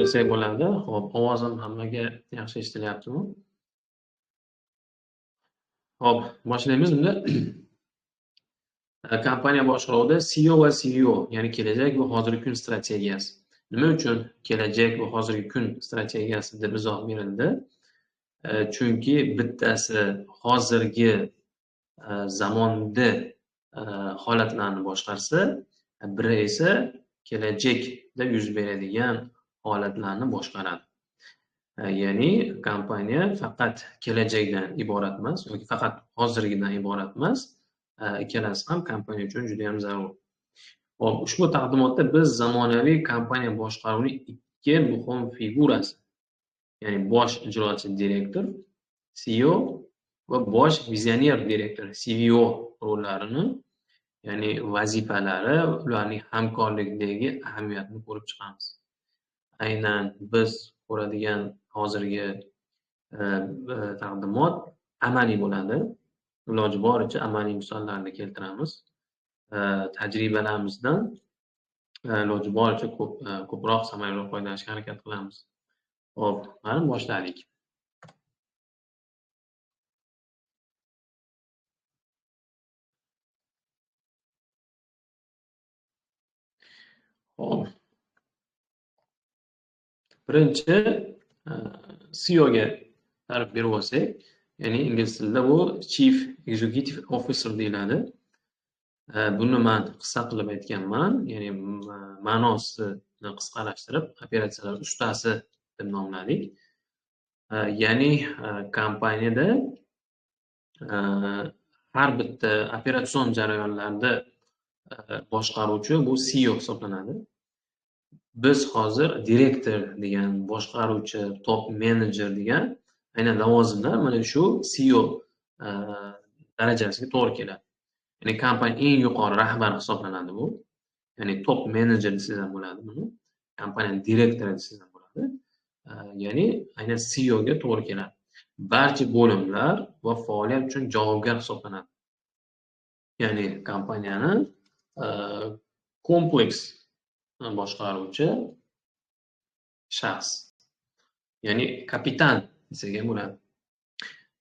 Boshlasak bo'ladi. Xo'p, ovozim hammaga yaxshi eshitilyaptimi? Xo'p, boshlaymiz unda. Kompaniya boshqaruvida CEO va CVO, ya'ni kelajak va hozirgi kun strategiyasi. Nima uchun kelajak va hozirgi kun strategiyasi deb izoh berildi? Chunki bittasi hozirgi zamonda holatlarni boshqarsa, biri esa kelajakda yuz beradigan holatlarni boshqaradi. Ya'ni kompaniya faqat kelajakdan iborat emas yoki faqat hozirgidan iborat emas, ikkalasi ham kompaniya uchun juda ham zarur. Xo'p, ushbu taqdimotda biz zamonaviy kompaniya boshqaruvining ikki muhim figurasi, ya'ni bosh ijrochi direktor CEO va bosh vizioner direktor CVO rollarini, ya'ni vazifalari, ularning hamkorlikdagi ahamiyatini ko'rib chiqamiz. Aynan biz ko'radigan hozirgi taqdimot amaliy bo'ladi. Iloji boricha amaliy misollarni keltiramiz. Tajribalarimizdan iloji boricha ko'proq samarali foydalanishga harakat qilamiz. Xo'p, mana boshladik. Xo'p. Birinchi CEOga ta'rif berib olsak, ya'ni ingliz tilida bu Chief Executive Officer deyiladi. Buni men qisqa qilib aytganman, ya'ni ma'nosini qisqalashtirib, operatsiyalar ustasi deb nomladik. Ya'ni kompaniyada har bitta operatsion jarayonlarda boshqaruvchi bu CEO hisoblanadi. Biz hozir direktor degan, boshqaruvchi, top menejer degan aynan lavozimlar mana shu CEO darajasiga to'g'ri keladi. Ya'ni kompaniya eng yuqori rahbari hisoblanadi bu. Ya'ni top menejer desangiz ham bo'ladi buni. Kompaniya direktori desangiz ham bo'ladi. Ya'ni aynan CEOga to'g'ri keladi. Barcha bo'limlar va faoliyat uchun javobgar hisoblanadi. Ya'ni kompaniyani kompleks boshqaruvchi shaxs, ya'ni kapitan desak ham bo'ladi.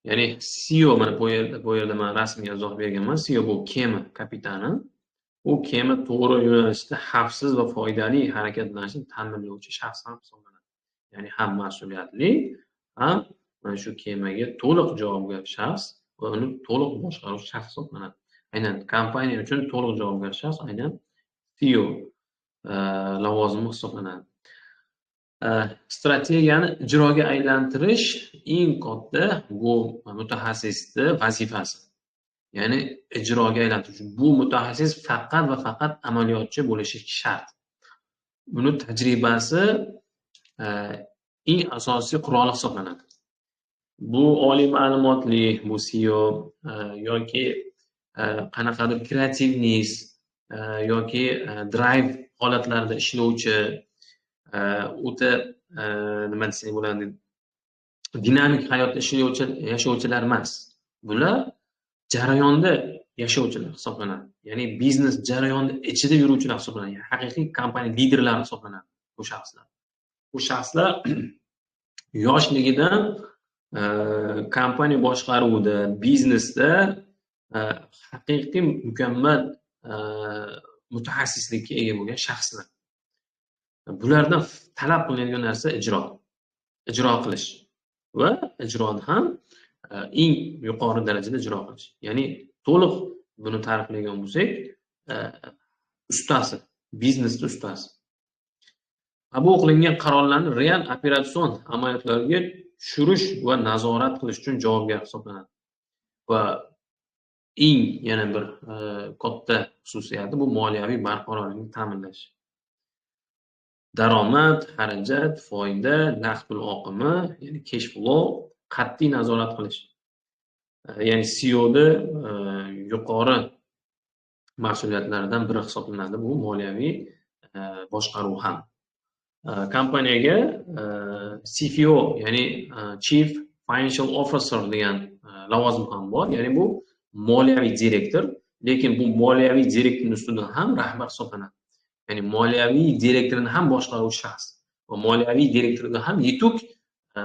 Ya'ni CEO, mana bu yerda men rasmiy izoh berganman. CEO bu kema kapitani. U kema to'g'ri yo'nalishda xavfsiz va foydali harakatlanishini ta'minlovchi shaxs ham hisoblanadi. Ya'ni ham mas'uliyatli, ham mana shu kemaga to'liq javobgar shaxs va uni to'liq boshqaruvchi shaxs hisoblanadi. Aynan kompaniya uchun to'liq javobgar shaxs aynan CEO lavozimi hisoblanadi. Strategiyani ijroga aylantirish eng katta bu mutaxassisni vazifasi. Ya'ni ijroga aylantirish. Bu mutaxassis faqat va faqat amaliyotchi bo'lishi shart. Buni tajribasi eng asosiy quroli hisoblanadi. Bu oliy ma'lumotli, bu CEO yoki qanaqadir kreativnist yoki drive holatlarida ishlovchi, o'ta nima desak bo'ladi, dinamik hayotda ishlovchi, yashovchilar emas. Bular jarayonda yashovchilar hisoblanadi. Ya'ni biznes jarayonida ichida yuruvchilar hisoblanadi. Ya'ni haqiqiy kompaniya liderlari hisoblanadi bu shaxslar. Bu shaxslar yoshligidan kompaniya boshqaruvida, biznesda haqiqiy mukammal mutaxassislikka ega bo'lgan shaxslar. Bulardan talab qilinadigan narsa ijro. Ijro qilish va ijroni ham eng yuqori darajada ijro qilish. Ya'ni to'liq buni ta'riflagan bo'lsak, ustasi, biznesda ustasi. Qabul qilingan qarorlarni real operatsion amaliyotlarga tushirish va nazorat qilish uchun javobgar hisoblanadi. Va eng yana bir katta xususiyati bu moliyaviy barqarorlikni ta'minlash. Daromad, xarajat, foyda, naqd pul oqimi, ya'ni cash flow qat'iy nazorat qilish. Ya'ni CEOda yuqori mas'uliyatlaridan biri hisoblanadi bu moliyaviy boshqaruv ham. Kompaniyaga CFO, ya'ni Chief Financial Officer degan lavozim ham bor. Ya'ni bu moliyaviy direktor, lekin bu moliyaviy direktorning ustidan ham rahbar hisoblanadi. Ya'ni moliyaviy direktorini ham boshqaruvchi shaxs. va moliyaviy direktorda ham yetuk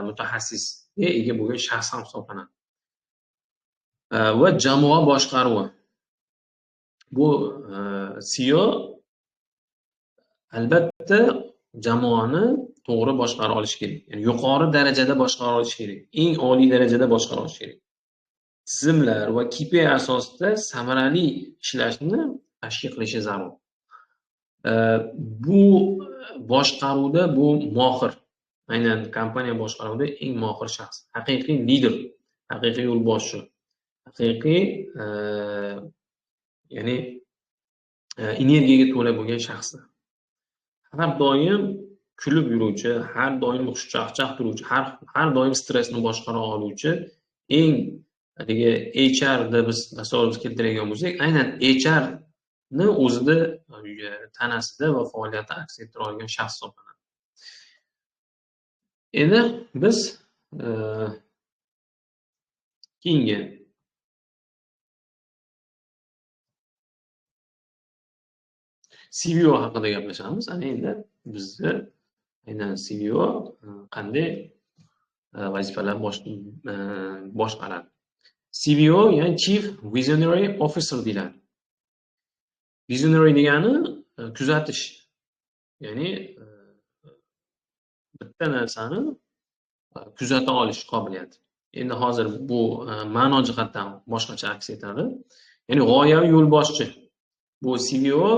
mutaxassisga ega bo'lgan shaxs ham hisoblanadi. Va jamoa boshqaruvi. Bu CEO albatta jamoani to'g'ri boshqara olish kerak. Ya'ni yuqori darajada boshqara olish kerak. Eng oliy darajada boshqara olish kerak. Tizimlar va KPI asosida samarali ishlashni tashkil qilishi zarur. Bu boshqaruvda bu mohir. Aynan kompaniya boshqaruvida eng mohir shaxs, haqiqiy lider, haqiqiy yo'lboshchi, haqiqiy ya'ni energiyaga to'la bo'lgan shaxslar. Har doim kulib yuruvchi, har doim xushchaqchaq turuvchi, har doim stressni boshqara oluvchi, eng haligi HR deb biz tasavvurimiz keltiradigan bo'lsak, aynan HR ni o'zida tanasida va faoliyatida aks ettira olgan shaxs hisoblanadi. Endi biz keyingi CVO haqida gaplashamiz. Ana endi bizni aynan CVO qanday vazifalar boshqaradi. CVO ya'ni Chief Visionary Officer deyiladi. Visionary degani kuzatish, ya'ni bitta narsani kuzata olish qobiliyati. Endi hozir bu ma'no jihatdan boshqacha aks etadi. Ya'ni g'oyaviy yo'lboshchi. Bu CVO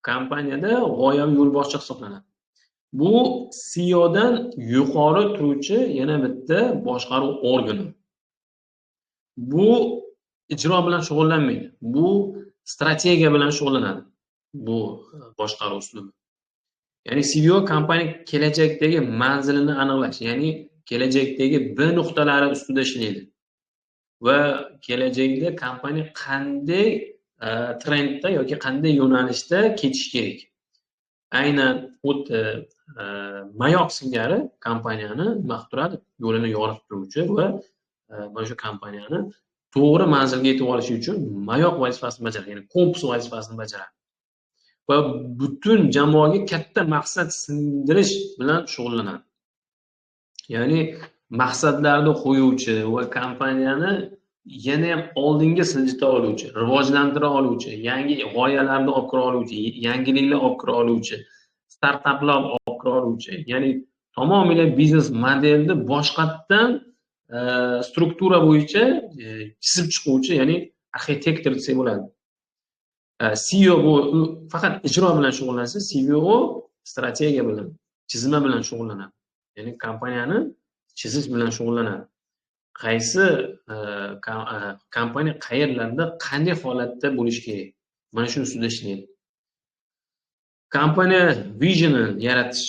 kompaniyada g'oyaviy yo'lboshchi hisoblanadi. Bu CEOdan yuqori turuvchi yana bitta boshqaruv organi. Bu ijro bilan shug'ullanmaydi. Bu strategiya bilan shug'ullanadi. Bu boshqaruv uslubi. Ya'ni CVO kompaniya kelajakdagi manzilini aniqlash, ya'ni kelajakdagi B nuqtalari ustida ishlaydi. Va kelajakda kompaniya qanday trendda yoki qanday yo'nalishda ketish kerak. Aynan o'ta mayoq singari kompaniyani nima qilib turadi? Yo'lini yoritib turuvchi va mana shu kompaniyani to'g'ri manzilga yetib olishi uchun mayoq vazifasini bajaradi, ya'ni kompas vazifasini bajaradi. Va butun jamoaga katta maqsad singdirish bilan shug'ullanadi. Ya'ni maqsadlarni qo'yuvchi va kompaniyani yana ham oldinga siljita oluvchi, rivojlantira oluvchi, yangi g'oyalarni olib kira oluvchi, yangiliklar olib kira oluvchi, startaplar olib kira oluvchi, ya'ni tamomila biznes modelni boshqatdan struktura bo'yicha chizib chiquvchi, ya'ni arxitektor desak bo'ladi. CEO bu faqat ijro bilan shug'ullansa, CVO strategiya bilan, chizma bilan shug'ullanadi. Ya'ni kompaniyani chizish bilan shug'ullanadi. Qaysi kompaniya qayerlarda, qanday holatda bo'lishi kerak? Mana shu ustida ishlaydi. Kompaniya visionini yaratish.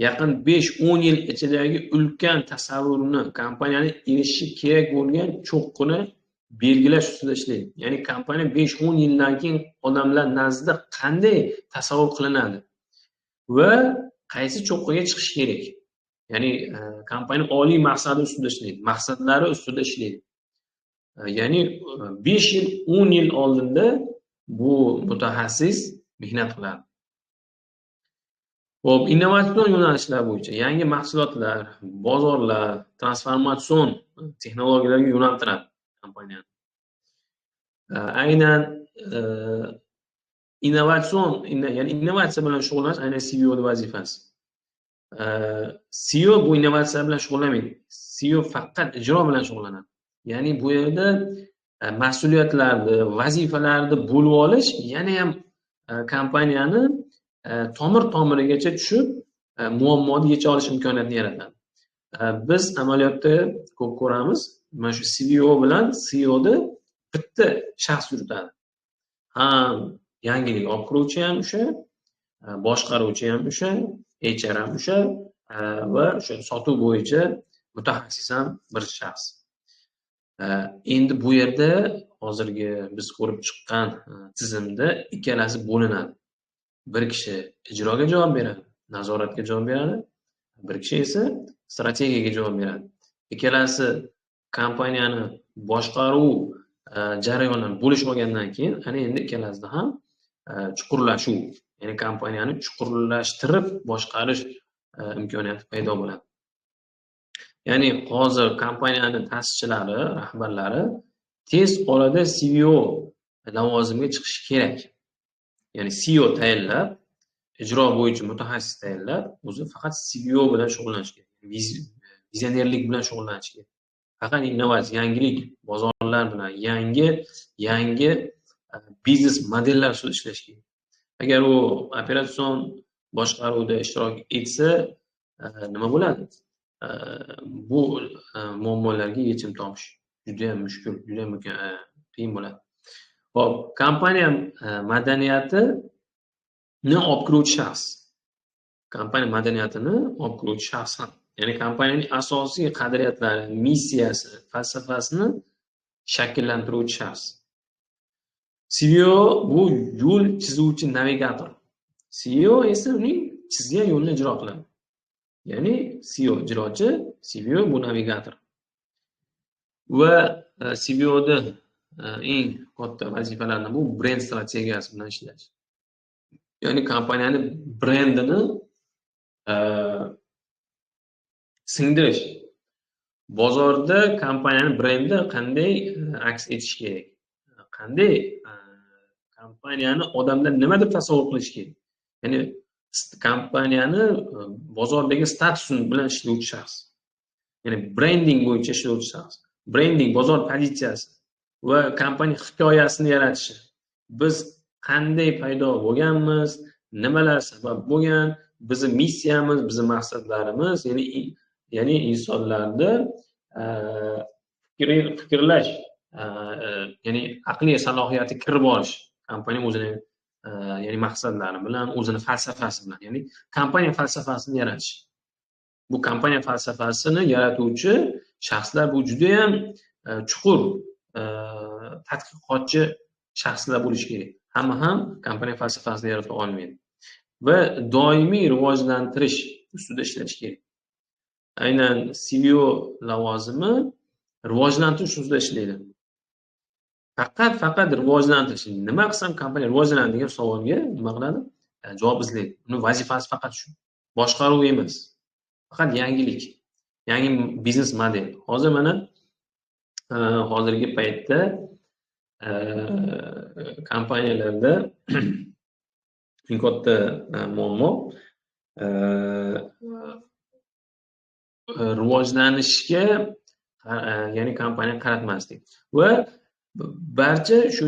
Yaqin 5-10 yil ichidagi ulkan tasavvurni, kompaniyani erishishi kerak bo'lgan cho'qqini belgilash ustida ishlaydi. Ya'ni kompaniya 5-10 yildan keyin odamlar nazdida qanday tasavvur qilinadi va qaysi cho'qqiga chiqish kerak. Ya'ni kompaniya oliy maqsadi ustida ishlaydi, maqsadlari ustida ishlaydi. Ya'ni 5 yil, 10 yil oldinda bu mutaxassis mehnat qiladi. Xo'p, innovatsion yo'nalishlar bo'yicha yangi mahsulotlar, bozorlar, transformatsion texnologiyalarga yo'naltiradi kompaniyani. Aynan innovatsion, ya'ni innovatsiya bilan shug'ullanish aynan CEOning vazifasi. CEO bu innovatsiya bilan shug'ullanmaydi. CEO faqat ijro bilan shug'ullanadi. Ya'ni bu yerda mas'uliyatlarni, vazifalarni bo'lib olish yana ham kompaniyani tomir tomirigacha tushib muammoni yecha olish imkoniyatini yaratadi. Biz amaliyotda ko'p ko'ramiz, mana shu CEO bilan CEOni bitta shaxs yuritadi. Ham yangilik olib kiruvchi ham o'sha, boshqaruvchi ham o'sha, HR ham o'sha va o'sha sotuv bo'yicha mutaxassis ham bir shaxs. Endi bu yerda hozirgi biz ko'rib chiqqan tizimda ikkalasi bo'linadi. Bir kishi ijroga javob beradi, nazoratga javob beradi, bir kishi esa strategiyaga javob beradi. Ikkalasi kompaniyani boshqaruv jarayonini bo'lishib olgandan keyin ana endi ikkalasida ham chuqurlashuv, ya'ni kompaniyani chuqurlashtirib boshqarish imkoniyati paydo bo'ladi. Ya'ni hozir kompaniyani ta'sischilari, rahbarlari tez orada CVO lavozimiga chiqishi kerak. Ya'ni CEO tayinlab, ijro bo'yicha mutaxassis tayinlab, o'zi faqat CVO bilan shug'ullanish kerak. Vizionerlik bilan shug'ullanish kerak. Faqat innovatsiya, yangilik, bozorlar bilan yangi biznes modellar ustida ishlash kerak. Agar u operatsion boshqaruvda ishtirok etsa, nima bo'ladi? Bu muammolarga yechim topish juda ham mushkul, juda ham qiyin bo'ladi. Xo'p, kompaniya madaniyatini olib kiruvchi shaxs. Kompaniya madaniyatini olib kiruvchi shaxs ham. Ya'ni kompaniyaning asosiy qadriyatlari, missiyasi, falsafasini shakllantiruvchi shaxs. CEO bu yo'l chizuvchi navigator. CEO esa uning chizgan yo'lini ijro qiladi. Ya'ni CEO ijrochi, CVO bu navigator. Va CVOda eng katta vazifalardan bu brend strategiyasi bilan ishlash. Ya'ni kompaniyani brendini singdirish. Bozorda kompaniyani brendi qanday aks etishi kerak? Qanday kompaniyani odamlar nima deb tasavvur qilishi kerak? Ya'ni kompaniyani bozordagi statusi bilan ishlovchi shaxs. Ya'ni brending bo'yicha ishlovchi shaxs. Brending, bozor pozitsiyasi va kompaniya hikoyasini yaratishi. Biz qanday paydo bo'lganmiz, nimalar sabab bo'lgan, bizni missiyamiz, bizni maqsadlarimiz, ya'ni insonlarda fikrlash, ya'ni aqliy salohiyati kirib olish, kompaniya o'zini ya'ni maqsadlari bilan, o'zini falsafasi bilan, ya'ni kompaniya falsafasini yaratish. Bu kompaniya falsafasini yaratuvchi shaxslar bu juda ham chuqur tadqiqotchi shaxslar bo'lishi kerak. Hamma ham kompaniya falsafasini yarata olmaydi. Va doimiy rivojlantirish ustida ishlash kerak. Aynan CVO lavozimi rivojlantirish ustida ishlaydi. Faqat rivojlantirish. Nima qilsam kompaniya rivojlanadi degan savolga nima qiladi? Javob izlaydi. Uning vazifasi faqat shu. Boshqaruv emas. Faqat yangilik, yangi biznes model. Hozir mana hozirgi paytda kompaniyalarda eng katta muammo rivojlanishga, ya'ni kompaniya qaratmaslik va barcha shu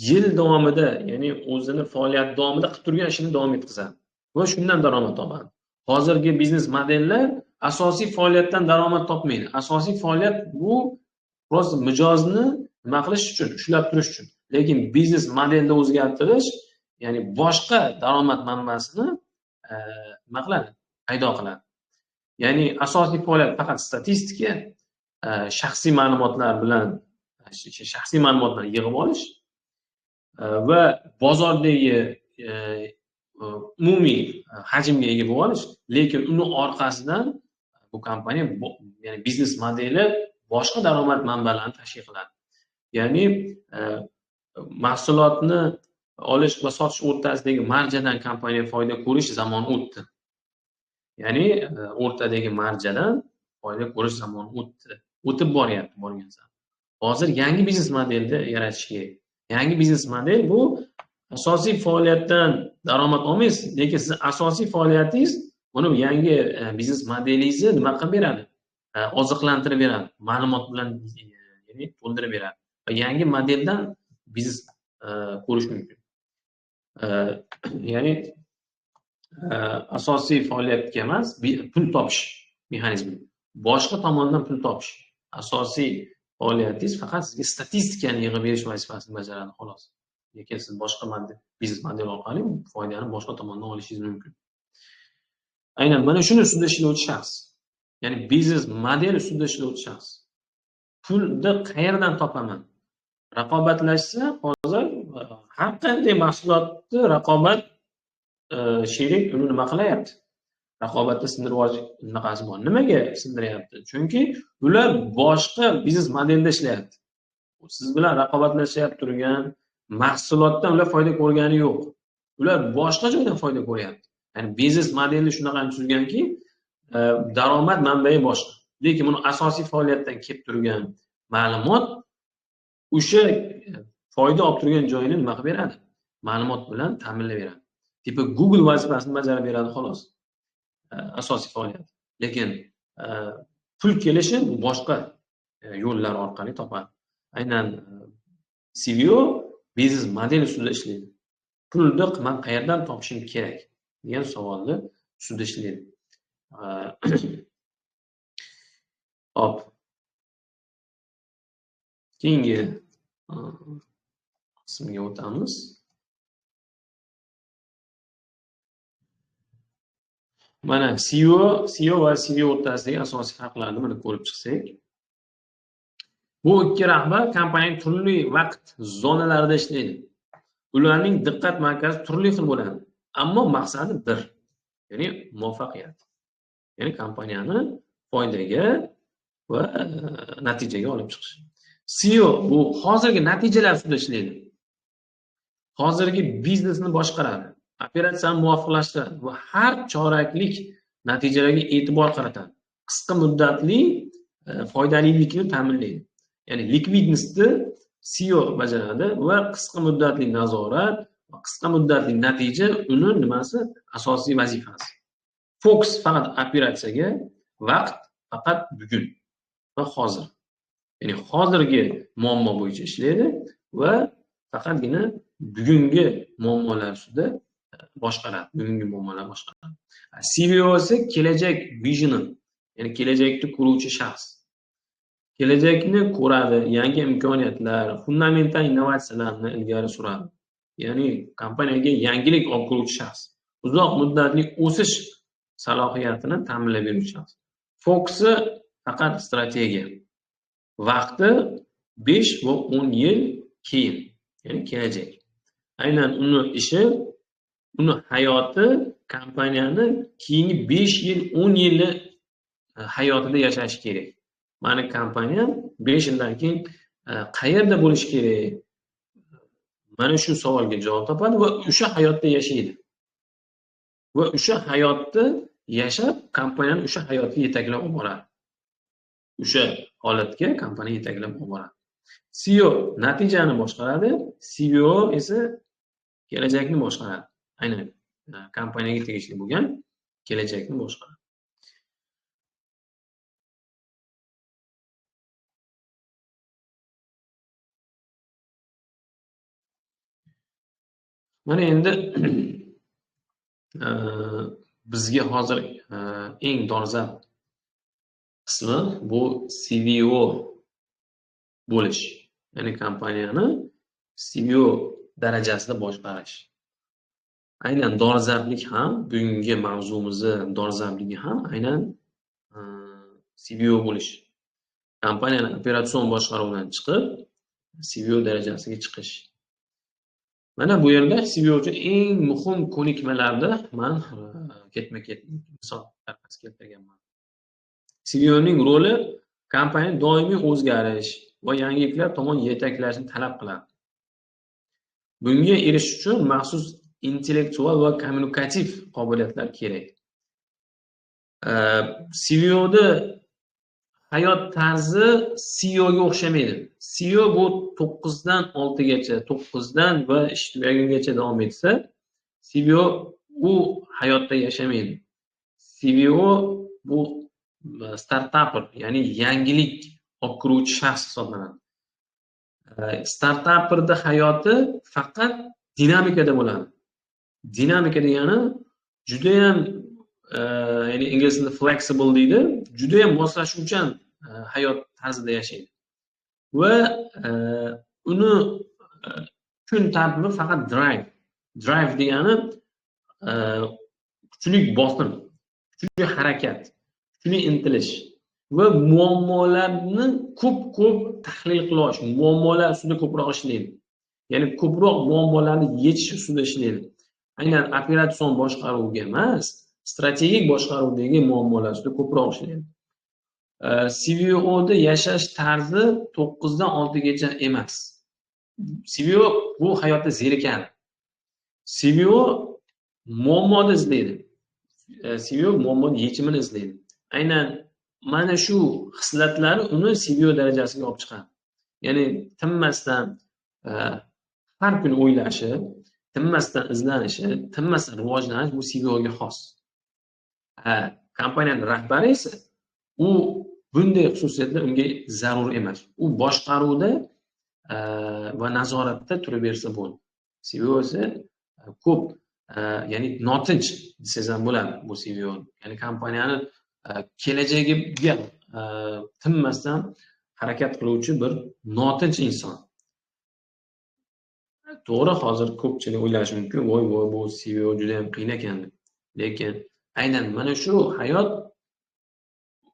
yil davomida, ya'ni o'zini faoliyati davomida qilib turgan ishini davom etkazadi va shundan daromad topadi. Hozirgi biznes modellar asosiy faoliyatdan daromad topmaydi. Asosiy faoliyat bu rost mijozni nima qilish uchun, ushlab turish uchun. Lekin biznes modelni o'zgartirish, ya'ni boshqa daromad manbasini nima qiladi? Paydo qiladi. Ya'ni asosiy faoliyat faqat statistika, shaxsiy ma'lumotlar bilan shaxsiy ma'lumotlarni yig'ib olish va bozordagi umumiy hajmga ega bo'lib olish, lekin uni orqasidan bu kompaniya, ya'ni biznes modeli boshqa daromad manbalarini tashkil qiladi. Ya'ni mahsulotni olish va sotish o'rtasidagi marjadan kompaniya foyda ko'rish zamoni o'tdi. Ya'ni o'rtadagi marjadan foyda ko'rish zamoni o'tdi. O'tib boryapti borgan sari. Hozir yangi biznes modelni yaratish kerak. Yangi biznes model bu asosiy faoliyatdan daromad olmaysiz, lekin siz asosiy faoliyatingiz buni yangi biznes modelingizni nima qilib beradi? Oziqlantirib beradi, ma'lumot bilan, ya'ni to'ldirib beradi. Va yangi modeldan biznes ko'rish mumkin. Ya'ni asosiy faoliyatga emas, pul topish mexanizmi. Boshqa tomondan pul topish. Asosiy faoliyatingiz faqat sizga statistikani yig'ib berish vazifasini bajaradi, xolos. Lekin siz boshqa biznes model orqali foydani boshqa tomondan olishingiz mumkin. Aynan mana shuni ustida ishlovchi shaxs. Ya'ni biznes model ustida ishlovchi shaxs. Pulni qayerdan topaman? Raqobatlashsa, hozir har qanday mahsulotni raqobat sherik uni nima qilyapti? Raqobatni sindirib olish bunaqasi bor. Nimaga sindiryapti? Chunki ular boshqa biznes modelda ishlayapti. Siz bilan raqobatlashyapti turgan mahsulotdan ular foyda ko'rgani yo'q. Ular boshqa joydan foyda ko'ryapti. Ya'ni biznes modelni shunaqa tuzganki, daromad manbai boshqa. Lekin buni asosiy faoliyatdan kelib turgan ma'lumot o'sha foyda olib turgan joyini nima qilib beradi? Ma'lumot bilan ta'minlab beradi. Tipi Google vazifasini bajarib beradi xolos. Asosiy faoliyat. Lekin pul kelishi bu boshqa yo'llar orqali topadi. Aynan CVO biznes model ustida ishlaydi. Pulni men qayerdan topishim kerak degan savolni ustida ishlaydi. Hop. Keyingi qismga o'tamiz. Mana CEO va CVO o'rtasidagi asosiy farqlarni mana ko'rib chiqsak. Bu ikki rahbar kompaniyaning turli vaqt zonalarida ishlaydi. Ularning diqqat markazi turli xil bo'ladi, ammo maqsadi bir, ya'ni muvaffaqiyat. Ya'ni kompaniyani foydaga va natijaga olib chiqish. CEO bu hozirgi natijalar ustida ishlaydi. Hozirgi biznesni boshqaradi, operatsiyani muvofiqlashtiradi va har choraklik natijalarga e'tibor qaratadi. Qisqa muddatli foydalilikni ta'minlaydi. Ya'ni likvidnostni CEO bajaradi va qisqa muddatli nazorat va qisqa muddatli natija uni nimasi? Asosiy vazifasi. Fokus faqat operatsiyaga, vaqt faqat bugun va hozir. Ya'ni hozirgi muammo bo'yicha ishlaydi va faqatgina bugungi muammolar ustida boshqaradi, bugungi muammolar boshqaradi. CVO esa kelajak visioni, ya'ni kelajakni ko'ruvchi shaxs. Kelajakni ko'radi, yangi imkoniyatlar, fundamental innovatsiyalarni ilgari suradi. Ya'ni kompaniyaga yangilik olib keluvchi shaxs. Uzoq muddatli o'sish salohiyatini ta'minlab beruvchi shaxs. Fokusi faqat strategiya. Vaqti 5 va 10 yil keyin, ya'ni kelajak. Aynan uni ishi, uni hayoti kompaniyani keyingi 5 yil, 10 yili hayotida yashashi kerak. Mani kompaniyam 5 yildan keyin qayerda bo'lishi kerak? Mana shu savolga javob topadi va o'sha hayotda yashaydi. Va o'sha hayotda yashab, kompaniyani o'sha hayotga yetaklab olib boradi. O'sha holatga kompaniya yetaklab olib boradi. CEO natijani boshqaradi, CVO esa kelajakni boshqaradi. Aynan kompaniyaga tegishli bo'lgan kelajakni boshqaradi. Mana endi bizga hozir eng dolzarb qismi bu CVO bo'lish, ya'ni kompaniyani CVO darajasida boshqarish. Aynan dolzarblik ham, bugungi mavzumizni dolzarbligi ham aynan CVO bo'lish. Kompaniyani operatsion boshqaruvdan chiqib, CVO darajasiga chiqish. Mana bu yerda CVO uchun eng muhim ko'nikmalarni men ketma-ket misol tariqasida keltirganman. CVOning roli kompaniyani doimiy o'zgarish va yangiliklar tomon yetaklashni talab qiladi. Bunga erishish uchun maxsus intellektual va kommunikativ qobiliyatlar kerak. CVOda hayot tarzi CEOga o'xshamaydi. CEO bu 9 dan 6 gacha, 9 dan va ish tugagungacha davom etsa, CVO u hayotda yashamaydi. CVO bu startapper, ya'ni yangilik olib kiruvchi shaxs hisoblanadi. Startapperda hayoti faqat dinamikada bo'ladi. Dinamika degani juda ham, ya'ni ingliz tilida flexible deydi, juda ham moslashuvchan hayot tarzida yashaydi. Va uni kun tartibi faqat drive. Drive degani kuchli bosim, kuchli harakat, kuchli intilish va muammolarni ko'p-ko'p tahlil qilish, muammolar ustida ko'proq ishlaydi. Ya'ni ko'proq muammolarni yechish ustida ishlaydi. Aynan operatsion boshqaruvga emas, strategik boshqaruvdagi muammolar ustida ko'proq ishlaydi. CVOda yashash tarzi 9 dan 6 gacha emas. CVO bu hayotda zerikadi. CVO Muammoni izlaydi. CVO muammoni yechimini izlaydi. Aynan mana shu xislatlari uni CVO darajasiga olib chiqadi. Ya'ni tinmasdan har kuni o'ylashi, tinmasdan izlanishi, tinmasdan rivojlanish bu CVOga xos. Kompaniyaning rahbari esa u bunday xususiyatlar unga zarur emas. U boshqaruvda va nazoratda turaversa bo'ldi. CVO esa ko'p, ya'ni notinch desangiz ham bo'ladi bu CVO. Ya'ni kompaniyani kelajagiga tinmasdan harakat qiluvchi bir notinch inson. To'g'ri, hozir ko'pchilik o'ylashi mumkin, voy voy bu CVO juda ham qiyin ekan deb. Lekin aynan mana shu hayot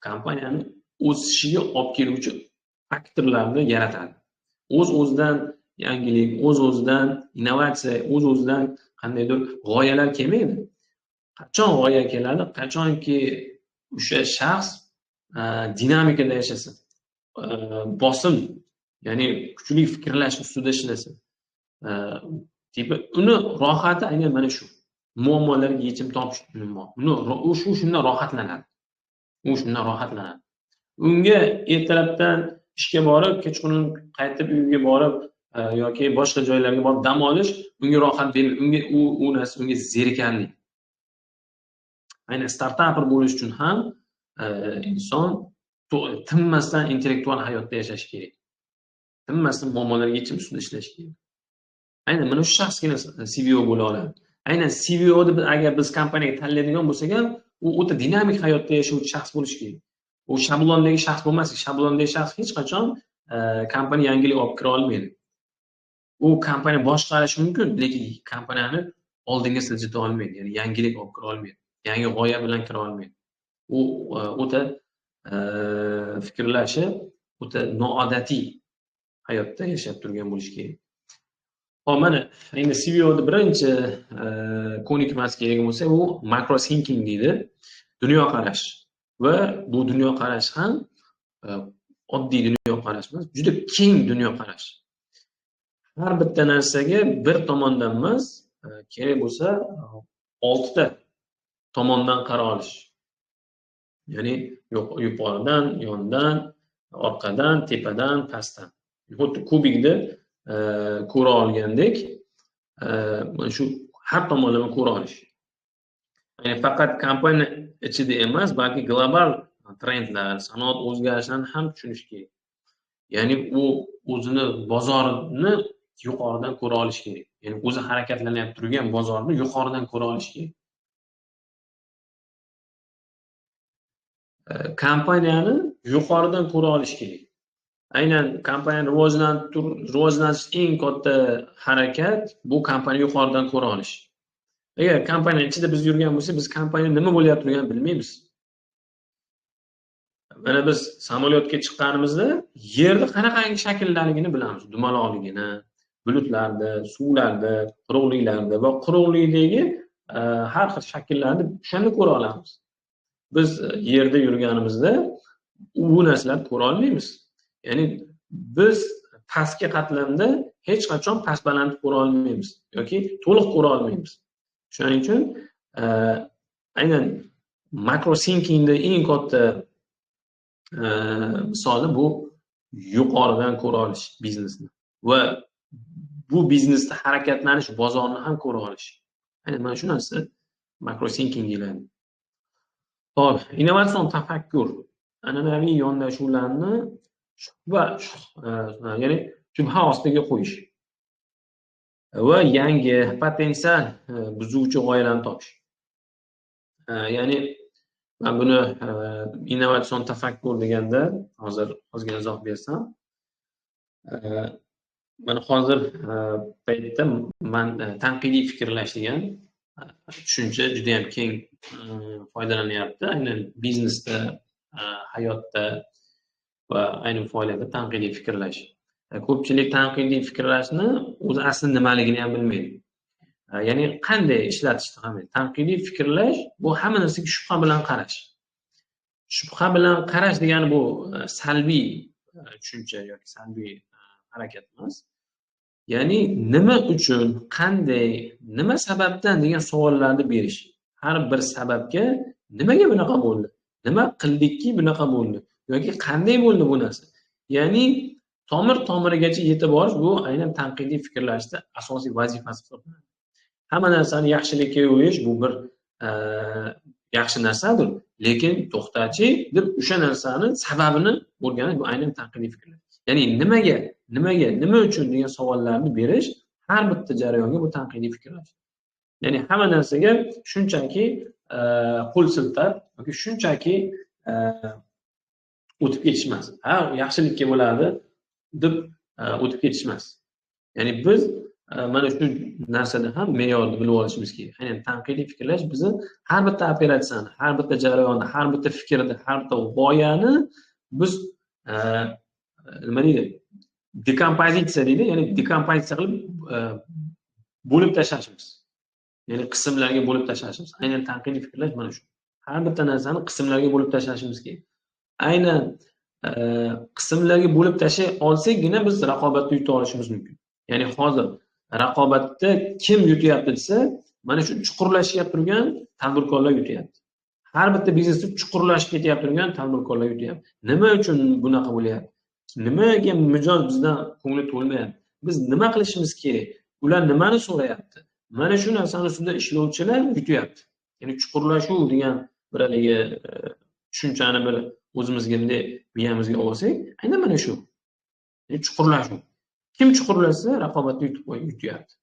kompaniyani o'sishiga olib keluvchi faktorlarni yaratadi. O'z-o'zidan yangilik, o'z-o'zidan innovatsiya, o'z-o'zidan qandaydir g'oyalar kelmaydi. Qachon g'oya keladi? Qachonki o'sha shaxs dinamikada yashasa, bosim, ya'ni kuchli fikrlash ustida ishlasa, tipi uni rohati aynan mana shu muammolarga yechim topish. Uni u shundan rohatlanadi. U shundan rohatlanadi. Unga ertalabdan ishga borib, kechqurun qaytib uyga borib yoki boshqa joylarga borib dam olish unga rohat bermaydi. Unga u narsa unga zerikarli. Aynan startaper bo'lish uchun ham inson tinmasdan intellektual hayotda yashashi kerak. Tinmasdan muammolarga yechim ustida ishlash kerak. Aynan mana shu shaxsgina CVO bo'la oladi. Aynan CVOni agar biz kompaniyaga tanlaydigan bo'lsak ham, u o'ta dinamik hayotda yashovchi shaxs bo'lishi kerak. U shablondagi shaxs bo'lmasin. Shablondagi shaxs hech qachon kompaniya yangilik olib kira olmaydi. U kompaniya boshqarishi mumkin, lekin kompaniyani oldinga siljita olmaydi, ya'ni yangilik olib kira olmaydi, yangi g'oya bilan kira olmaydi. U o'ta fikrlashi o'ta noodatiy hayotda yashab turgan bo'lishi kerak. Hop, mana endi CVOda birinchi ko'nikmasi kerak bo'lsa, u macro thinking deydi, dunyoqarash. Va bu dunyoqarash ham oddiy dunyoqarash emas, juda keng dunyoqarash. Har bitta narsaga bir tomondan emas, kerak bo'lsa 6 ta tomondan qara olish. Ya'ni yuqoridan, yondan, orqadan, tepadan, pastdan. Xuddi kubikni ko'ra olgandek, mana shu har tomonlama ko'ra olish. Ya'ni faqat kompaniya ichida emas, balki global trendlar, sanoat o'zgarishlarini ham tushunish kerak. Ya'ni u o'zini bozorini yuqoridan ko'ra olish kerak. Ya'ni o'zi harakatlanib turgan bozorni yuqoridan ko'ra olish kerak. Kompaniyani yuqoridan ko'ra olish kerak. Aynan kompaniyani rivojlanish eng katta harakat bu kompaniya yuqoridan ko'ra olish. Agar kompaniya ichida biz yurgan bo'lsak, biz kompaniya nima bo'lyapti turganini bilmaymiz. Mana biz samolyotga chiqqanimizda yerni qanaqangi shakldaligini bilamiz, dumaloqligini, bulutlarni, suvlarni, quruqliklarni va quruqlikdagi har xil shakllarni o'shanda ko'ra olamiz. Biz yerda yurganimizda bu narsalarni ko'ra olmaymiz. Ya'ni biz pastki qatlamda hech qachon past balandni ko'ra olmaymiz yoki to'liq ko'ra olmaymiz. Shuning uchun aynan makro thinkingda eng katta misoli bu yuqoridan ko'ra olish biznesni va bu biznesda harakatlanish bozorni ham ko'ra olish. Aynan mana shu narsa makro thinking deyiladi. Xo'p, innovatsion tafakkur an'anaviy yondashuvlarni ya'ni shubha ostiga qo'yish va yangi potensial buzuvchi g'oyalarni topish. Ya'ni men buni innovatsion tafakkur deganda hozir ozgina izoh bersam, mana hozir paytda man tanqidiy fikrlash degan tushuncha juda ham keng foydalanyapti. Aynan biznesda, hayotda va ayni faoliyatda tanqidiy fikrlash. Ko'pchilik tanqidiy fikrlashni o'zi asli nimaligini ham bilmaydi. Ya'ni qanday ishlatishni ham bilmaydi. Tanqidiy fikrlash bu hamma narsaga shubha bilan qarash. Shubha bilan qarash degani bu salbiy tushuncha yoki salbiy harakat emas. Ya'ni nima uchun, qanday, nima sababdan degan savollarni berish. Har bir sababga nimaga bunaqa bo'ldi? Nima qildikki bunaqa bo'ldi? Yoki qanday bo'ldi bu narsa? Ya'ni tomir tomirigacha yetib borish bu aynan tanqidiy fikrlashda asosiy vazifasi hisoblanadi. Hamma narsani yaxshilikka yo'yish bu bir yaxshi narsadir, lekin to'xtachi deb o'sha narsani sababini o'rganish bu aynan tanqidiy fikrlash. Ya'ni nimaga, nimaga, nima uchun degan savollarni berish har bitta jarayonga bu tanqidiy fikrlash. Ya'ni hamma narsaga shunchaki qo'l siltab yoki shunchaki o'tib ketish emas. Ha, yaxshilikka bo'ladi deb o'tib ketish emas. Ya'ni biz mana shu narsada ham me'yorni bilib olishimiz kerak. Aynan tanqidiy fikrlash bizni har bitta operatsiyani, har bitta jarayonni, har bitta fikrni, har bitta g'oyani biz nima deydi? Dekompozitsiya deydi, ya'ni dekompozitsiya qilib bo'lib tashlashimiz. Ya'ni qismlarga bo'lib tashlashimiz. Aynan tanqidiy fikrlash mana shu. Har bitta narsani qismlarga bo'lib tashlashimiz kerak. Aynan qismlarga bo'lib tashlay olsakgina biz raqobatda yuta olishimiz mumkin. Ya'ni hozir raqobatda kim yutyapti desa, mana shu chuqurlashib turgan tadbirkorlar yutyapti. Har bitta biznesda chuqurlashib ketyapti turgan tadbirkorlar yutyapti. Nima uchun bunaqa bo'lyapti? Nimaga mijoz bizdan ko'ngli to'lmayapti? Biz nima qilishimiz kerak? Ular nimani so'rayapti? Mana shu narsani ustida ishlovchilar yutyapti. Ya'ni chuqurlashuv degan bir haligi tushunchani bir o'zimizga bunday miyamizga olsak, aynan mana shu. Ya'ni chuqurlashuv. Kim chuqurlashsa, raqobatni yutib qo'yib yutyapti.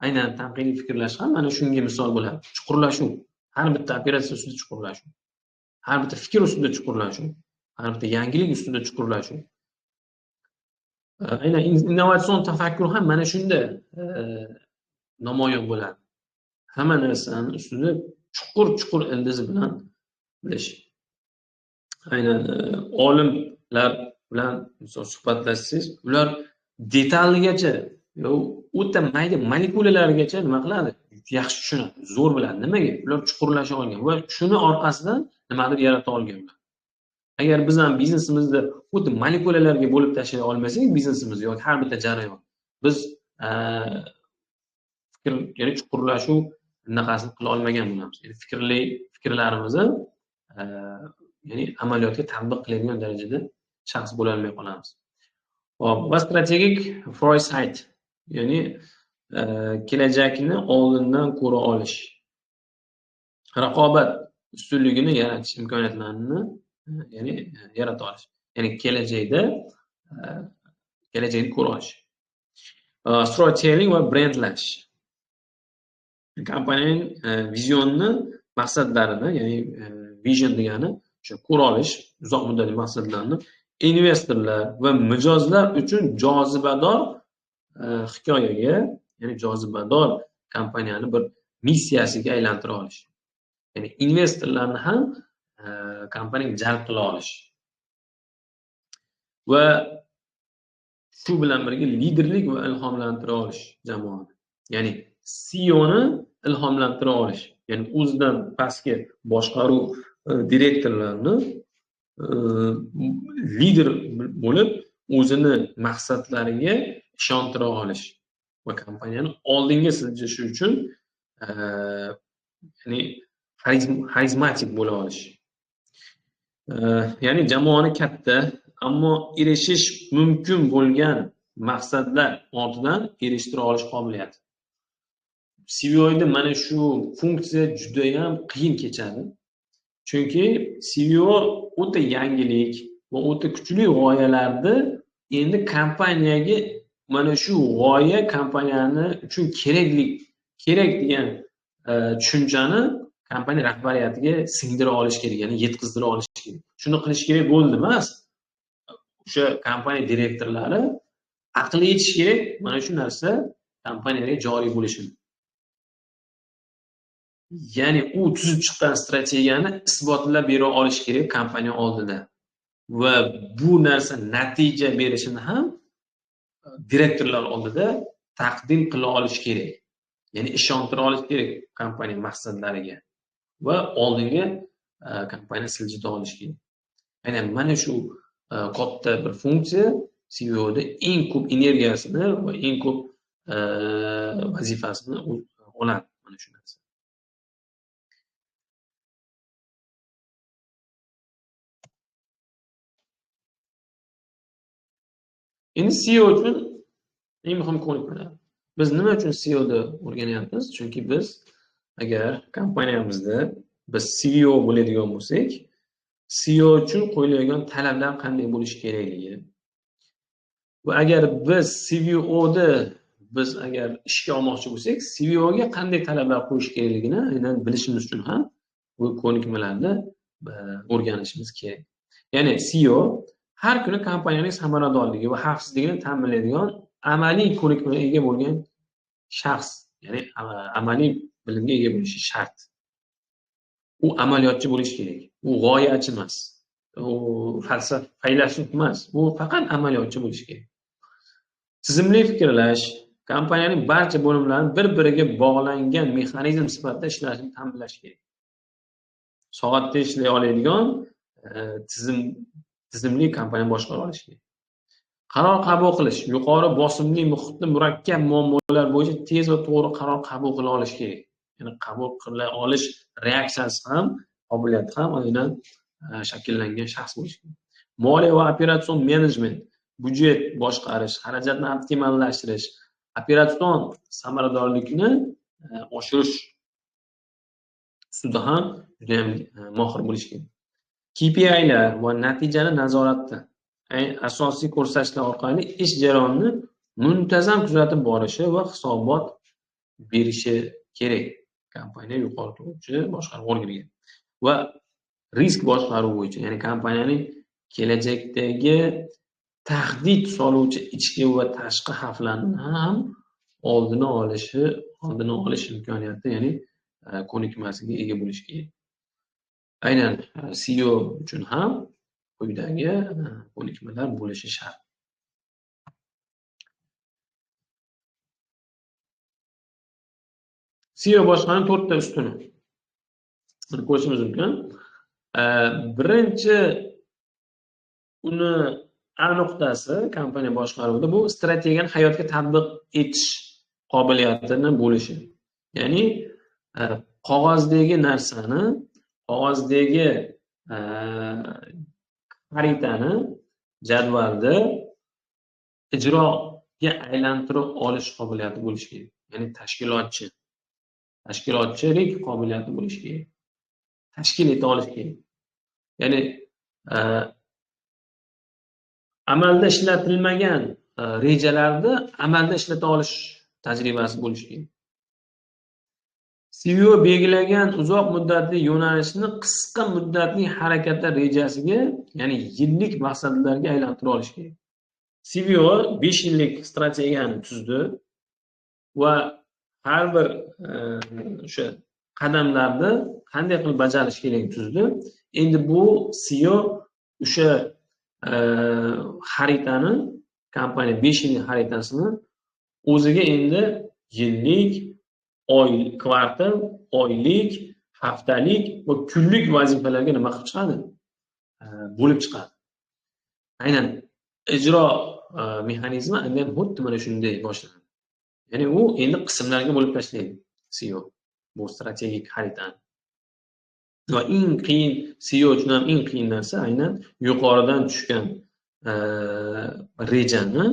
Aynan tanqidiy fikrlash ham mana shunga misol bo'ladi. Chuqurlashuv, har bitta operatsiya ustida chuqurlashuv, har bitta fikr ustida chuqurlashuv, har bitta yangilik ustida chuqurlashuv. Aynan innovatsion tafakkur ham mana shunda namoyon bo'ladi. Hamma narsani ustida chuqur-chuqur ildiz bilan bilish. Aynan olimlar bilan misol suhbatlashsangiz, ular detaligacha, o'ta mayda molekulalargacha nima qiladi? Yaxshi tushunadi, zo'r biladi. Nimaga? Ular chuqurlasha olgan va shuni orqasidan nimadir yarata olgan ular. Agar biz ham biznesimizda xuddi molekulalarga bo'lib tashlay olmasak, biznesimizni yoki har bitta jarayon biz fikr, ya'ni chuqurlashuv anaqasini qila olmagan bo'lamiz. Ya'ni fikrlarimizni ya'ni amaliyotga tatbiq qiladigan darajada shaxs bo'la olmay qolamiz. Hop, va strategik foresight, ya'ni kelajakni oldindan ko'ra olish, raqobat ustunligini yaratish imkoniyatlarini, ya'ni yarata olish, ya'ni kelajakda kelajakni ko'ra olish. Storytelling va brendlash. Kompaniyaning vizionni maqsadlarini, ya'ni vision degani o'sha ko'ra olish, uzoq muddatli maqsadlarni investorlar va mijozlar uchun jozibador hikoyaga, ya'ni jozibador kompaniyani bir missiyasiga aylantira olish. Ya'ni investorlarni ham kompaniyaga jalb qila olish. Va shu bilan birga liderlik va ilhomlantira olish jamoani. Ya'ni CEOni ilhomlantira olish, ya'ni o'zidan pastki boshqaruv direktorlarini lider bo'lib o'zini maqsadlariga ishontira olish va kompaniyani oldinga siljishi uchun ya'ni xarizmatik bo'la olish. Ya'ni jamoani katta, ammo erishish mumkin bo'lgan maqsadlar ortidan erishtira olish qobiliyati. CEO'da mana shu funksiya juda ham qiyin kechadi. Chunki CEO o'ta yangilik va o'ta kuchli g'oyalarni endi kompaniyaga mana shu g'oya kompaniyani uchun kerak degan tushunchani kompaniya rahbariyatiga singdira olish kerak, ya'ni yetkazdira olish kerak. Shuni qilish kerak bo'ldi emas. O'sha kompaniya direktorlari aqli yetishi kerak, mana shu narsa kompaniyaga joriy bo'lishini. Ya'ni u tuzib chiqqan strategiyani isbotlab bera olish kerak kompaniya oldida. Va bu narsa natija berishini ham direktorlar oldida taqdim qila olish kerak. Ya'ni ishontira olish kerak kompaniya maqsadlariga va oldinga kompaniya siljita olish kerak. Aynan mana shu katta bir funksiya CVOda eng ko'p energiyasini va eng ko'p vazifasini oladi mana shu narsa. Endi CEO uchun eng muhim ko'nikmalar. Biz nima uchun CEOda o'rganyapmiz? Chunki biz agar kompaniyamizda biz CEO bo'ladigan bo'lsak, CEO uchun qo'yiladigan talablar qanday bo'lishi kerakligi va agar biz CVOda biz agar ishga olmoqchi bo'lsak, CVOga qanday talablar qo'yish kerakligini aynan bilishimiz uchun ham bu ko'nikmalarni o'rganishimiz kerak. Ya'ni CEO har kuni kompaniyaning samaradorligi va xavfsizligini ta'minlaydigan amaliy ko'nikmaga ega bo'lgan shaxs, ya'ni amaliy bilimga ega bo'lishi shart. U amaliyotchi bo'lishi kerak. U g'oyachi emas. U falsafa, faylasuf emas. U faqat amaliyotchi bo'lishi kerak. Tizimli fikrlash, kompaniyaning barcha bo'limlarini bir-biriga bog'langan mexanizm sifatida ishlashini ta'minlash kerak. Soatda ishlay oladigan tizimli kompaniyani boshqara olish kerak. Qaror qabul qilish, yuqori bosimli muhitda murakkab muammolar bo'yicha tez va to'g'ri qaror qabul qila olish kerak. Ya'ni qabul qila olish reaksiyasi ham, qobiliyati ham aynan shakllangan shaxs bo'lishi kerak. Moliya va operatsion menejment, byudjet boshqarish, xarajatni optimallashtirish, operatsion samaradorlikni oshirish ustida ham juda ham mohir bo'lish kerak. KPIlar va natijani nazoratda asosiy ko'rsatkichlar orqali ish jarayonini muntazam kuzatib borishi va hisobot berishi kerak. Kompaniya yuqori turuvchi boshqaruv organiga va risk boshqaruvi bo'yicha, ya'ni kompaniyaning kelajakdagi tahdid soluvchi ichki va tashqi xavflarni ham oldini olish imkoniyati, ya'ni ko'nikmasiga ega bo'lishi kerak. Aynan CEO uchun ham quyidagi ko'nikmalar bo'lishi shart. CEO boshqaruv 4 ta ustuni. Buni ko'rishimiz mumkin. Birinchi uni A nuqtasi kompaniya boshqaruvida bu strategiyani hayotga tatbiq etish qobiliyatini bo'lishi. Ya'ni qog'ozdagi narsani, qog'ozdagi xaritani jadvalda ijroga aylantirib olish qobiliyati bo'lishi kerak. Ya'ni tashkilotchilik qobiliyati bo'lishi kerak. Tashkil eta olish kerak. Ya'ni amalda ishlatilmagan rejalarni amalda ishlata olish tajribasi bo'lishi kerak. CEO belgilagan uzoq muddatli yo'nalishni qisqa muddatli harakatlar rejasiga, ya'ni yillik maqsadlarga aylantira olish kerak. CEO 5 yillik strategiyani tuzdi va har bir o'sha qadamlarni qanday qilib bajarish kerakligini tuzdi. Endi bu CEO o'sha xaritani, kompaniya 5 yillik xaritasini o'ziga endi yillik, oy, kvartal, oylik, haftalik va kunlik vazifalarga nima qilib chiqadi? Bo'lib chiqadi. Aynan ijro mexanizmi aynan xuddi mana shunday boshlanadi. Ya'ni u endi qismlarga bo'lib tashlaydi CEO bu strategik xaritani. Va eng qiyin CEO uchun ham eng qiyin narsa aynan yuqoridan tushgan rejani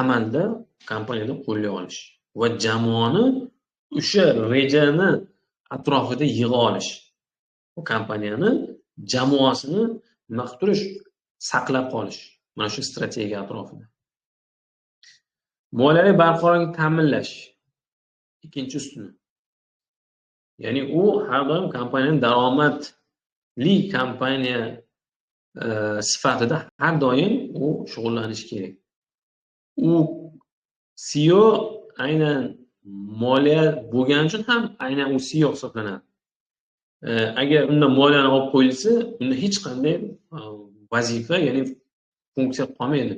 amalda kompaniyada qo'llay olish va jamoani o'sha rejani atrofida yig'a olish. Bu kompaniyani jamoasini nima qilib turish, saqlab qolish mana shu strategiya atrofida. Moliyaviy barqarorlikni ta'minlash ikkinchi ustuni. Ya'ni u har doim kompaniyaning daromadli kompaniya sifatida har doim u shug'ullanishi kerak. U CEO aynan moliya bo'lgani uchun ham aynan u CEO hisoblanadi. Agar unda moliyani olib qo'yilsa, unda hech qanday vazifa, ya'ni funksiya qolmaydi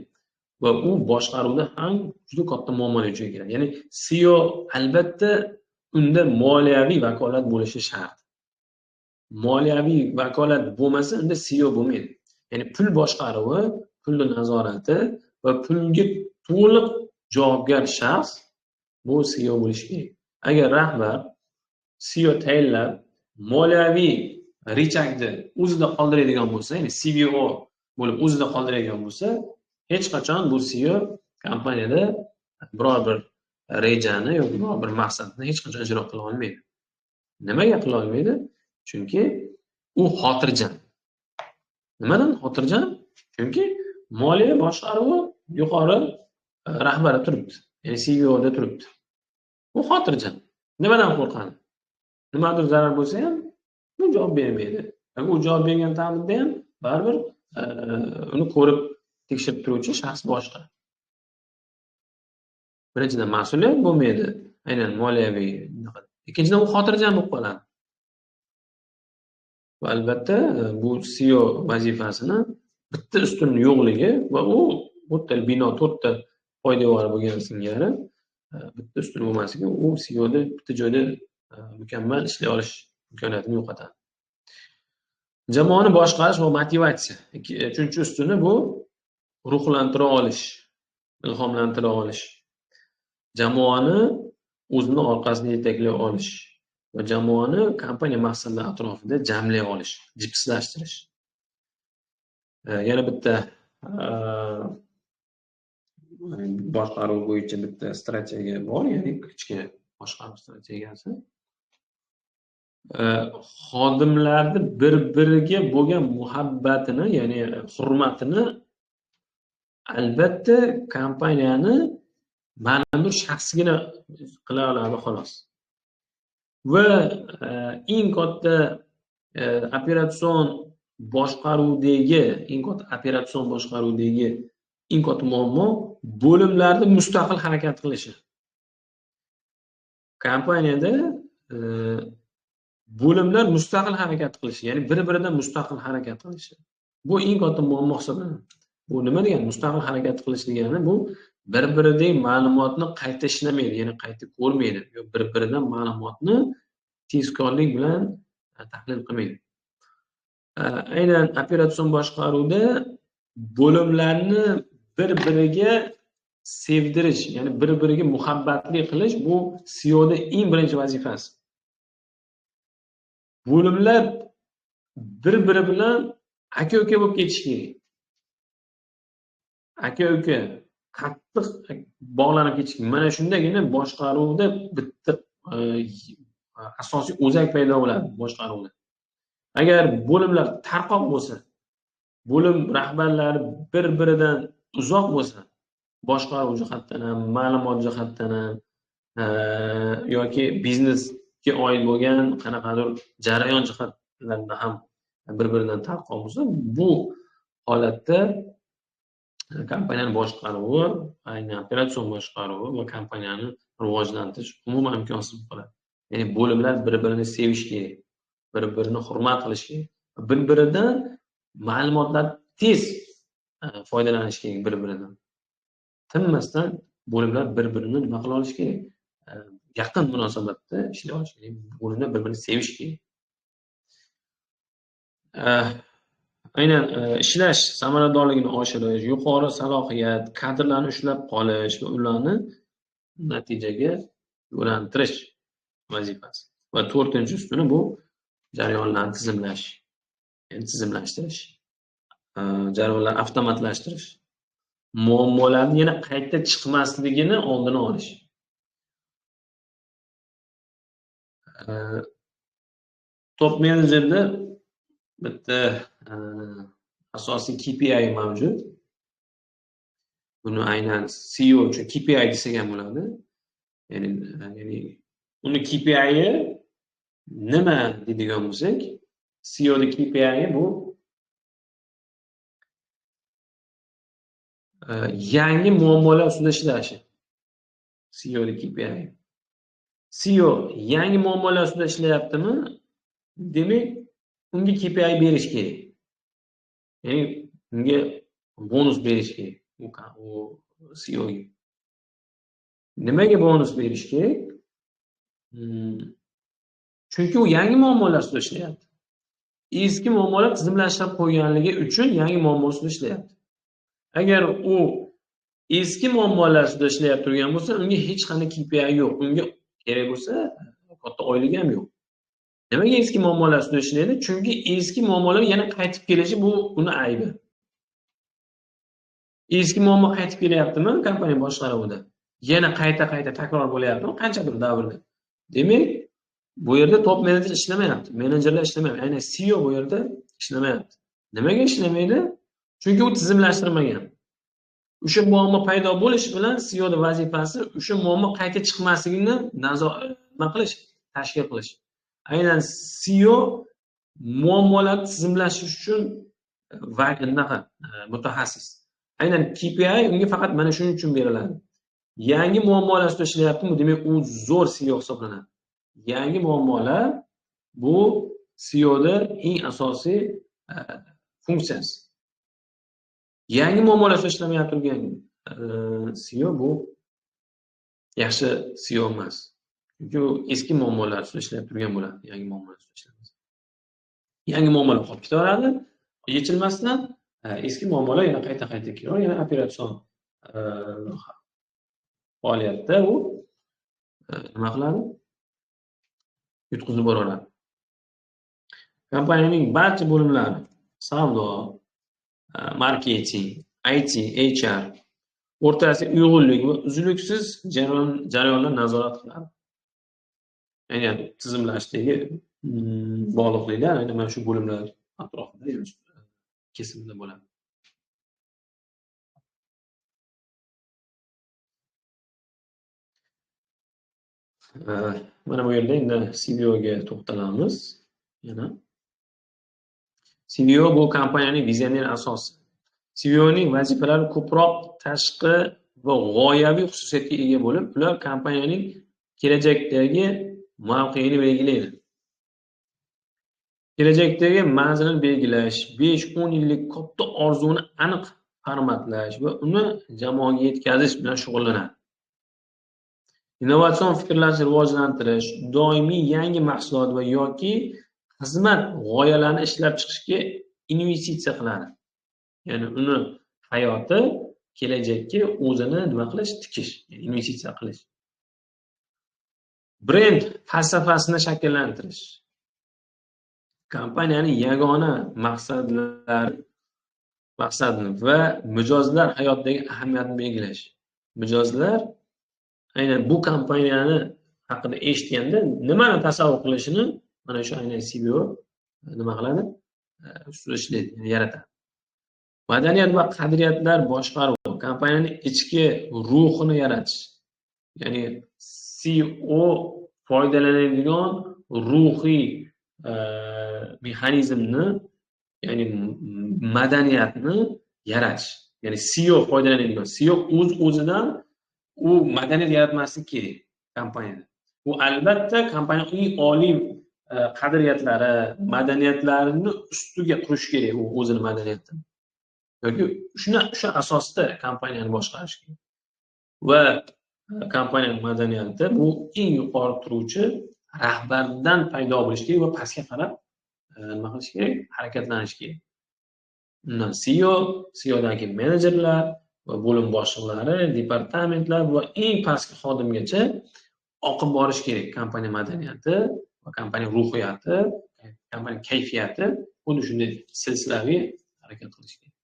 va u boshqaruvda ham juda katta muammolar yuzaga keladi. Ya'ni CEO albatta unda moliyaviy vakolat bo'lishi shart. Moliyaviy vakolat bo'lmasa, unda CEO bo'lmaydi. Ya'ni pul boshqaruvi, pulni nazorati va pulga to'liq javobgar shaxs bu CEO bo'lishi kerak. Agar rahbar CEO tayinlab moliyaviy richagni o'zida qoldiradigan bo'lsa, ya'ni CVO bo'lib o'zida qoldiradigan bo'lsa, hech qachon bu CEO kompaniyada biror bir rejani yoki biror bir maqsadni hech qachon ijro qila olmaydi. Nimaga qila olmaydi? Chunki u xotirjam. Nimadan xotirjam? Chunki moliya boshqaruvi yuqori rahbari turibdi, ya'ni CEOda turibdi. U xotirjam. Nimadan qo'rqadi? Nimadir zarar bo'lsa ham u javob bermaydi. U javob bergan taqdirda ham baribir uni ko'rib tekshirib turuvchi shaxs boshqa. Birinchidan mas'uliyat bo'lmaydi, aynan moliyaviy. Ikkinchidan u xotirjam bo'lib qoladi. Va albatta bu CEO vazifasini bitta ustunni yo'qligi va u bitta bino to'rtta poydevori bo'lgan singari bitta ustun bo'lmasligi u CEOda bitta joyda mukammal ishlay olish imkoniyatini yo'qotadi. Jamoani boshqarish va motivatsiya. Uchinchi ustuni bu ruhlantira olish, ilhomlantira olish. Jamoani o'zini orqasida yetaklay olish va jamoani kompaniya maqsadlari atrofida jamlay olish, jipslashtirish. Yana bitta boshqaruv bo'yicha bitta strategiya bor, ya'ni ichki boshqaruv strategiyasi. Xodimlarni bir-biriga bo'lgan muhabbatini, ya'ni hurmatini albatta kompaniyani ma'lum bir shaxsgina qila oladi xolos. Va eng katta operatsion boshqaruvdagi, eng katta muammo bo'limlarni mustaqil harakat qilishi. Kompaniyada bo'limlar mustaqil harakat qilishi, ya'ni bir-biridan mustaqil harakat qilishi. Bu eng katta muammo hisoblanadi. Bu nima degani? Mustaqil harakat qilish degani bu bir-biridagi ma'lumotni qayta ishlamaydi, ya'ni qayta ko'rmaydi, yo bir-biridan ma'lumotni tezkorlik bilan tahlil qilmaydi. Aynan operatsion boshqaruvda bo'limlarni bir-biriga sevdirish, ya'ni bir-biriga muhabbatli qilish bu CEOda eng birinchi vazifasi. Bo'limlar bir-biri bilan aka-uka bo'lib ketishi kerak. Aka-uka qattiq bog'lanib ketishi kerak. Mana shundagina boshqaruvda bitta asosiy o'zak paydo bo'ladi boshqaruvda. Agar bo'limlar tarqoq bo'lsa, bo'lim rahbarlari bir-biridan uzoq bo'lsa, boshqaruv jihatdan ham, ma'lumot jihatdan ham yoki biznesga oid bo'lgan qanaqadir jarayon jihatlarida ham bir-biridan tarqoq bo'lsa, bu holatda kompaniyani boshqaruvi, aynan operatsion boshqaruvi va kompaniyani rivojlantirish umuman imkonsiz bo'lib qoladi. Ya'ni bo'limlar bir-birini sevish kerak, bir-birini hurmat qilish kerak, bir-biridan ma'lumotlar tez foydalanish kerak bir-biridan. Tinmasdan bo'limlar bir-birini nima qila olish kerak? Yaqin munosabatda ishlay olish kerak. Bo'limlar bir-birini sevish kerak. Aynan ishlash samaradorligini oshirish, yuqori salohiyat, kadrlarni ushlab qolish va ularni natijaga yo'lantirish vazifasi. Va to'rtinchi ustuni bu jarayonlarni tizimlash, ya'ni tizimlashtirish, jarayonlarni avtomatlashtirish, muammolarni yana qayta chiqmasligini oldini olish. Top menejerda bitta asosiy KPI mavjud. Buni aynan CEO uchun KPI desak ham bo'ladi. Ya'ni uni KPI'i nima deydigan bo'lsak, CEO'ning KPI'i bu yangi muammolar ustida ishlashi. CEO'ning KPI'i. CEO yangi muammolar ustida ishlayaptimi? Demak, unga KPI berish kerak. Ya'ni unga bonus berish kerak. U CEO'ga. Nimaga bonus berish kerak? Chunki u yangi muammolar ustida ishlayapti. Eski muammolar tizimlashtirib qo'yganligi uchun yangi muammo ustida ishlayapti. Agar u eski muammolar ustida ishlayap turgan bo'lsa, unga hech qanday KPI yo'q. Unga kerak bo'lsa, katta oyligi ham yo'q. Nimaga eski muammolar ustida ishlaydi? Chunki eski muammolar yana qaytib kelishi bu uni aybi. Eski muammo qaytib kelyaptimi kompaniya boshqaruvida? Yana qayta-qayta takror bo'lyaptimi qanchadir davrda? Demak, bu yerda top menejer ishlamayapti, menejerlar ishlamayapti. Aynan CEO bu yerda ishlamayapti. Nimaga ishlamaydi? Chunki u tizimlashtirmagan. O'sha muammo paydo bo'lishi bilan CEOning vazifasi o'sha muammo qayta chiqmasligini nima qilish, tashkil qilish. Aynan CEO muammolarni tizimlashtirish uchun mutaxassis. Aynan KPI unga faqat mana shuning uchun beriladi. Yangi muammolar ustida ishlayaptimi, demak u zo'r CEO hisoblanadi. Yangi muammolar bu CEOda eng asosiy funksiyasi. Yangi muammolar ustida ishlamayotgan turgan CEO bu yaxshi CEO emas. Chunki u eski muammolar ustida ishlab turgan bo'ladi, yangi muammolar ustida ishlamaydi. Yangi muammolar qolib ketaveradi, yechilmasdan eski muammolar yana qayta-qayta keladi, yana operatsion faoliyatda u nima qiladi? Yutqizib boraveradi. Kompaniyaning barcha bo'limlari savdo, marketing, IT, HR o'rtasida uyg'unlik va uzluksiz jarayonlar nazorat qiladi. Ya'ni tizimlashdagi bog'liqliklar aynan mana shu bo'limlar atrofida kesimida bo'ladi. Mana bu yerda endi CVOga to'xtalamiz. Yana CVO bu kompaniyaning vizioner asosi. CVOning vazifalari ko'proq tashqi va g'oyaviy xususiyatga ega bo'lib, ular kompaniyaning kelajakdagi mavqeini belgilaydi. Kelajakdagi manzilini belgilash, 5-10 yillik katta orzuni aniq formatlash va uni jamoaga yetkazish bilan shug'ullanadi. Innovatsion fikrlashni rivojlantirish, doimiy yangi mahsulot va yoki xizmat g'oyalarini ishlab chiqishga investitsiya qiladi. Ya'ni uni hayoti kelajakka o'zini nima qilish, tikish, investitsiya qilish. Brend falsafasini shakllantirish. Kompaniyaning yagona maqsadini va mijozlar hayotidagi ahamiyatini belgilash. Mijozlar aynan bu kompaniyani haqida eshitganda nimani tasavvur qilishini mana shu aynan CVO nima qiladi? Ustida ishlaydi, yaratadi. Madaniyat va qadriyatlar boshqaruvi, kompaniyaning ichki ruhini yaratish. Ya'ni CEO foydalanadigan ruhiy mexanizmni, ya'ni madaniyatni yaratish. Ya'ni CEO foydalanadigan, CEO o'z-o'zidan u madaniyat yaratmasligi kerak kompaniyada. Bu albatta kompaniyaning oliy qadriyatlari, madaniyatlarini ustiga qurish kerak u o'zini madaniyatini. Yoki o'sha asosda kompaniyani boshqarish kerak. Va kompaniyaning madaniyati bu eng yuqori turuvchi rahbardan paydo bo'lishi kerak va pastga qarab nima qilish kerak? Harakatlanish kerak. Undan CEO, CEOdan keyin menejerlar va bo'lim boshliqlari, departamentlar va eng pastki xodimgacha oqib borish kerak kompaniya madaniyati va kompaniya ruhiyati, kompaniya kayfiyati xuddi shunday silsilaviy harakat qilish kerak.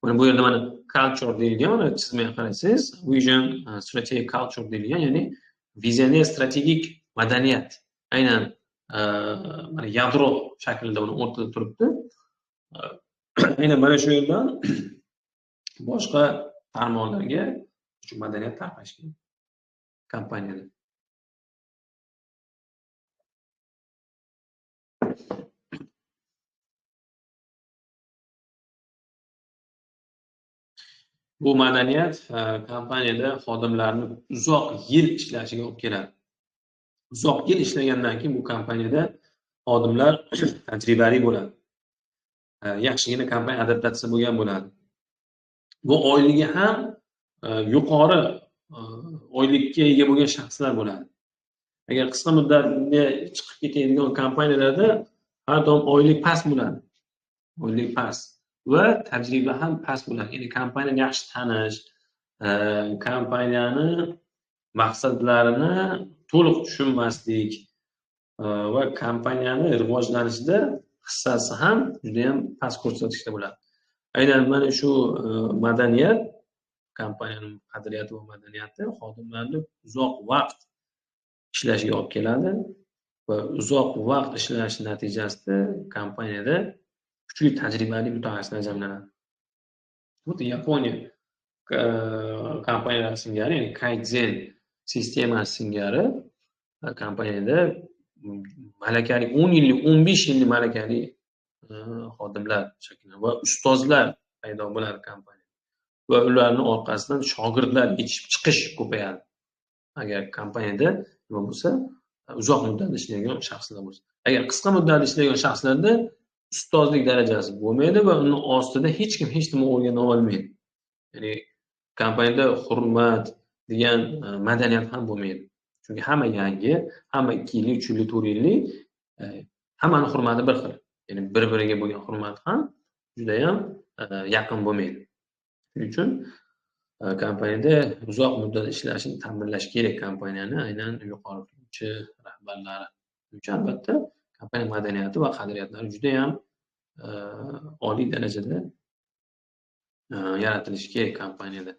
Mana bu yerda mana culture deyilgan, mana chizmaga qarasangiz, vision, strategic culture deyilgan, ya'ni vizioner strategik madaniyat. Aynan mana yadro shaklida uni o'rtada turibdi. Aynan mana shu yerdan boshqa tarmoqlarga shu madaniyat tarqash kerak kompaniyada. Bu madaniyat kompaniyada xodimlarni uzoq yil ishlashiga olib keladi. Uzoq yil ishlagandan keyin bu kompaniyada xodimlar tajribali bo'ladi. Yaxshigina kompaniya adaptatsiya bo'lgan bo'ladi. Bu oyligi ham yuqori oylikka ega bo'lgan shaxslar bo'ladi. Agar qisqa muddatga chiqib ketadigan kompaniyalarda har doim oylik past bo'ladi. Oylik past. Va tajriba ham past bo'ladi. Ya'ni kompaniyani yaxshi tanish, kompaniyani maqsadlarini to'liq tushunmaslik va kompaniyani rivojlanishida hissasi ham juda ham past ko'rsatkichda bo'ladi. Aynan mana shu madaniyat, kompaniyaning qadriyati va madaniyati xodimlarni uzoq vaqt ishlashiga olib keladi va uzoq vaqt ishlash natijasida kompaniyada kuchli tajribali mutaxassislar jamlanadi. Xuddi Yaponiya kompaniyalari singari, ya'ni Kaizen sistemasi singari kompaniyada malakali 10 yillik, 15 yillik malakali xodimlar shakllanadi va ustozlar paydo bo'ladi kompaniyada. Va ularning orqasidan shogirdlar yetishib chiqish ko'payadi. Agar kompaniyada nima bo'lsa, uzoq muddatli ishlaydigan shaxslar bo'lsa. Agar qisqa muddatli ishlaydigan shaxslarda ustozlik darajasi bo'lmaydi va uning ostida hech kim hech nima o'rgana olmaydi. Ya'ni kompaniyada hurmat degan madaniyat ham bo'lmaydi. Chunki hamma yangi, hamma 2 yillik, 3 yillik, 4 yillik, hammani hurmati bir xil. Ya'ni bir-biriga bo'lgan hurmat ham juda ham yaqin bo'lmaydi. Shuning uchun kompaniyada uzoq muddat ishlashini ta'minlash kerak kompaniyani aynan yuqori rahbarlari. Shuning uchun albatta kompaniya madaniyati va qadriyatlari juda ham oliy darajada yaratilishi kerak kompaniyada.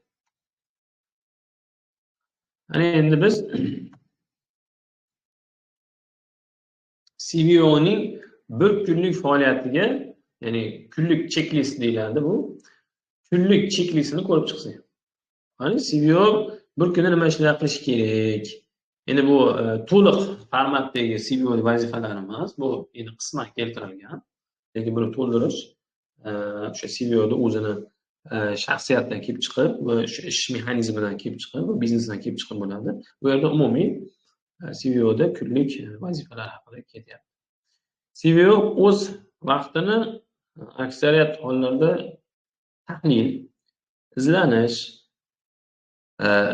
Ana endi biz CVOning bir kunlik faoliyatiga, ya'ni kunlik checklist deyiladi bu. Kunlik checklistini ko'rib chiqsak. Ya'ni CVO bir kunda nima ishlar qilish kerak? Endi bu to'liq formatdagi CVO vazifalari emas, bu endi qisman keltirilgan. Lekin buni to'ldirish o'sha CVOda o'zini shaxsiyatdan kelib chiqib va o'sha ish mexanizmidan kelib chiqib va biznesdan kelib chiqib bo'ladi. Bu yerda umumiy CVOda kunlik vazifalar haqida ketyapti. CVO o'z vaqtini aksariyat hollarda tahlil, izlanish,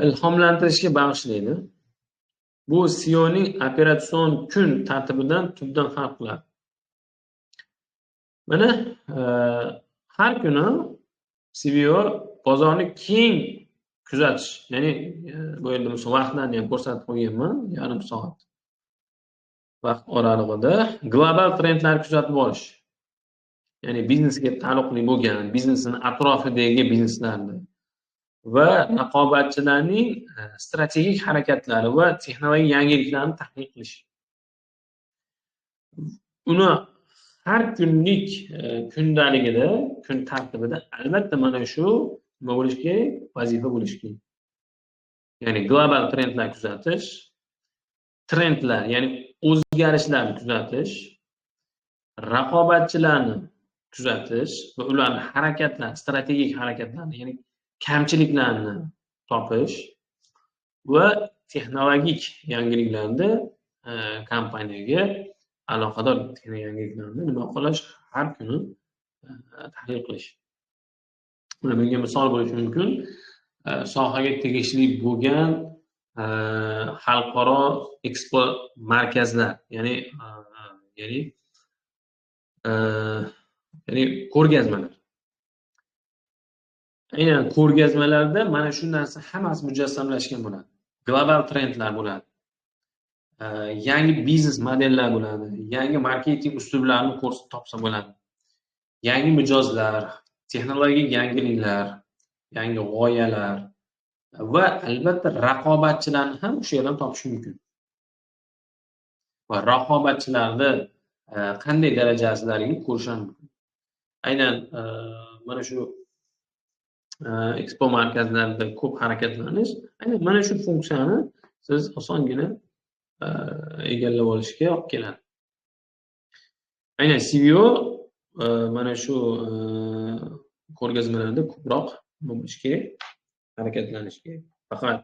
ilhomlantirishga bag'ishlaydi. Bu CEOning operatsion kun tartibidan tubdan farq qiladi. Mana har kuni CVO bozorni keng kuzatish, ya'ni bu yerda misol vaqtlarni ham ko'rsatib qo'yganman, yarim soat vaqt oralig'ida global trendlarni kuzatib borish. Ya'ni biznesga taalluqli bo'lgan, biznesning atrofidagi bizneslarni va raqobatchilarning strategik harakatlari va texnologik yangiliklarni tahlil qilish. Uni har kunlik kundaligida, kun tartibida albatta mana shu nima bo'lishi kerak? Vazifa bo'lishi kerak. Ya'ni global trendlar kuzatish, trendlar, ya'ni o'zgarishlarni kuzatish, raqobatchilarni kuzatish va ularning harakatlarini, strategik harakatlarini, ya'ni kamchiliklarni topish va texnologik yangiliklarni kompaniyaga aloqador yangiliklarni nima qilish, har kuni tahlil qilish. Buni bunga misol bo'lishi mumkin. Sohaga tegishli bo'lgan xalqaro ekspo markazlar, ya'ni ko'rgazmalar. Aynan ko'rgazmalarda mana shu narsa hammasi mujassamlashgan bo'ladi. Global trendlar bo'ladi. Yangi biznes modellar bo'ladi, yangi marketing uslublarini ko'rsatib topsa bo'ladi. Yangi mijozlar, texnologik yangiliklar, yangi g'oyalar va albatta raqobatchilarni ham o'sha yerdan topish mumkin. Va raqobatchilarni qanday darajasidaligini ko'rish ham mumkin. Aynan mana shu ekspo markazlarida ko'p harakatlanish, aynan mana shu funksiyani siz osongina egallab olishga olib keladi. Aynan CVO mana shu ko'rgazmalarda ko'proq bo'lish kerak, harakatlanish kerak. Faqat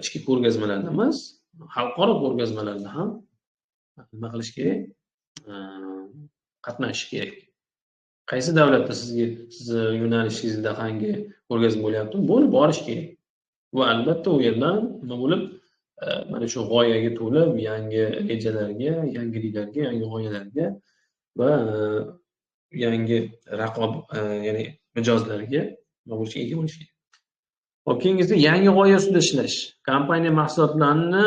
ichki ko'rgazmalarda emas, xalqaro ko'rgazmalarda ham nima qilish kerak? Qatnashish kerak. Qaysi davlatda sizga, sizni yo'nalishingizda qanday ko'rgazma bo'lyapti, bo'lib borish kerak. Va albatta u yerdan nima bo'lib, mana shu g'oyaga to'lib, yangi rejalarga, yangiliklarga, yangi g'oyalarga va yangi raqob, ya'ni mijozlarga nima bo'lishi, ega bo'lishi kerak. Hop, keyingisi yangi g'oya ustida ishlash. Kompaniya mahsulotlarini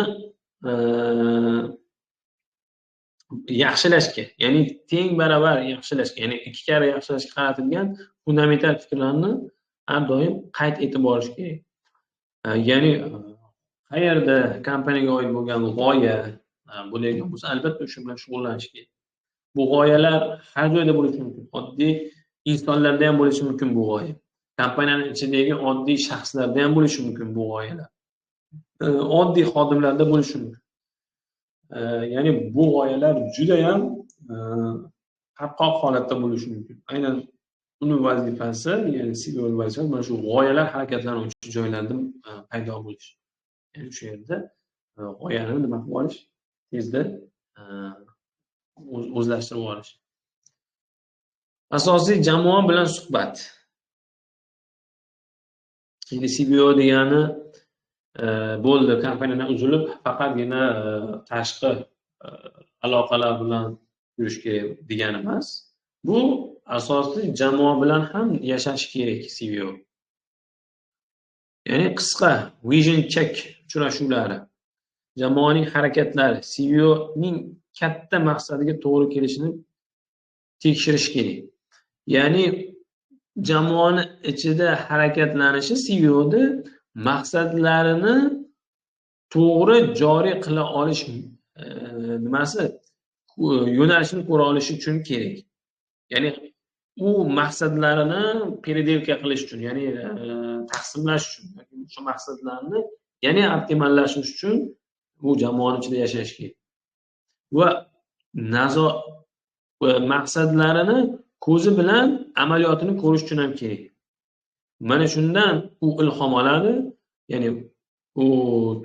yaxshilashga, ya'ni teng baravar yaxshilashga, ya'ni ikki karra yaxshilashga qaratilgan fundamental fikrlarni har doim qayd etib borish kerak. Ya'ni qayerda kompaniyaga oid bo'lgan g'oya bo'layotgan bo'lsa, albatta o'sha bilan shug'ullanish kerak. Bu g'oyalar har joyda bo'lishi mumkin. Oddiy insonlarda ham bo'lishi mumkin bu g'oya. Kompaniyaning ichidagi oddiy shaxslarda ham bo'lishi mumkin bu g'oyalar. Oddiy xodimlarda bo'lishi mumkin. Ya'ni bu g'oyalar juda ham tarqoq holatda bo'lishi mumkin. Aynan uni vazifasi, ya'ni CEO vazifasi mana shu g'oyalar harakatlanuvchi joylarda paydo bo'lishi. Ya'ni o'sha yerda g'oyani nima qilib olish, tezda o'zlashtirib olish. Asosiy jamoa bilan suhbat. Endi CBO degani bo'ldi, kompaniyadan uzilib, faqatgina tashqi aloqalar bilan yurish kerak degani emas. Bu asosiy jamoa bilan ham yashash kerak CBO. Ya'ni qisqa vision check uchrashuvlari, jamoaning harakatlari CBOning katta maqsadiga to'g'ri kelishini tekshirish kerak. Ya'ni jamoani ichida harakatlanishi CEOda maqsadlarini to'g'ri joriy qila olish nimasi yo'nalishini ko'ra olish uchun kerak. Ya'ni u maqsadlarini переделка qilish uchun, ya'ni taqsimlash uchun, o'sha maqsadlarni ya'ni optimallashish uchun u jamoani ichida yashash kerak. Va maqsadlarini ko'zi bilan amaliyotini ko'rish uchun ham kerak. Mana shundan u ilhom oladi, ya'ni u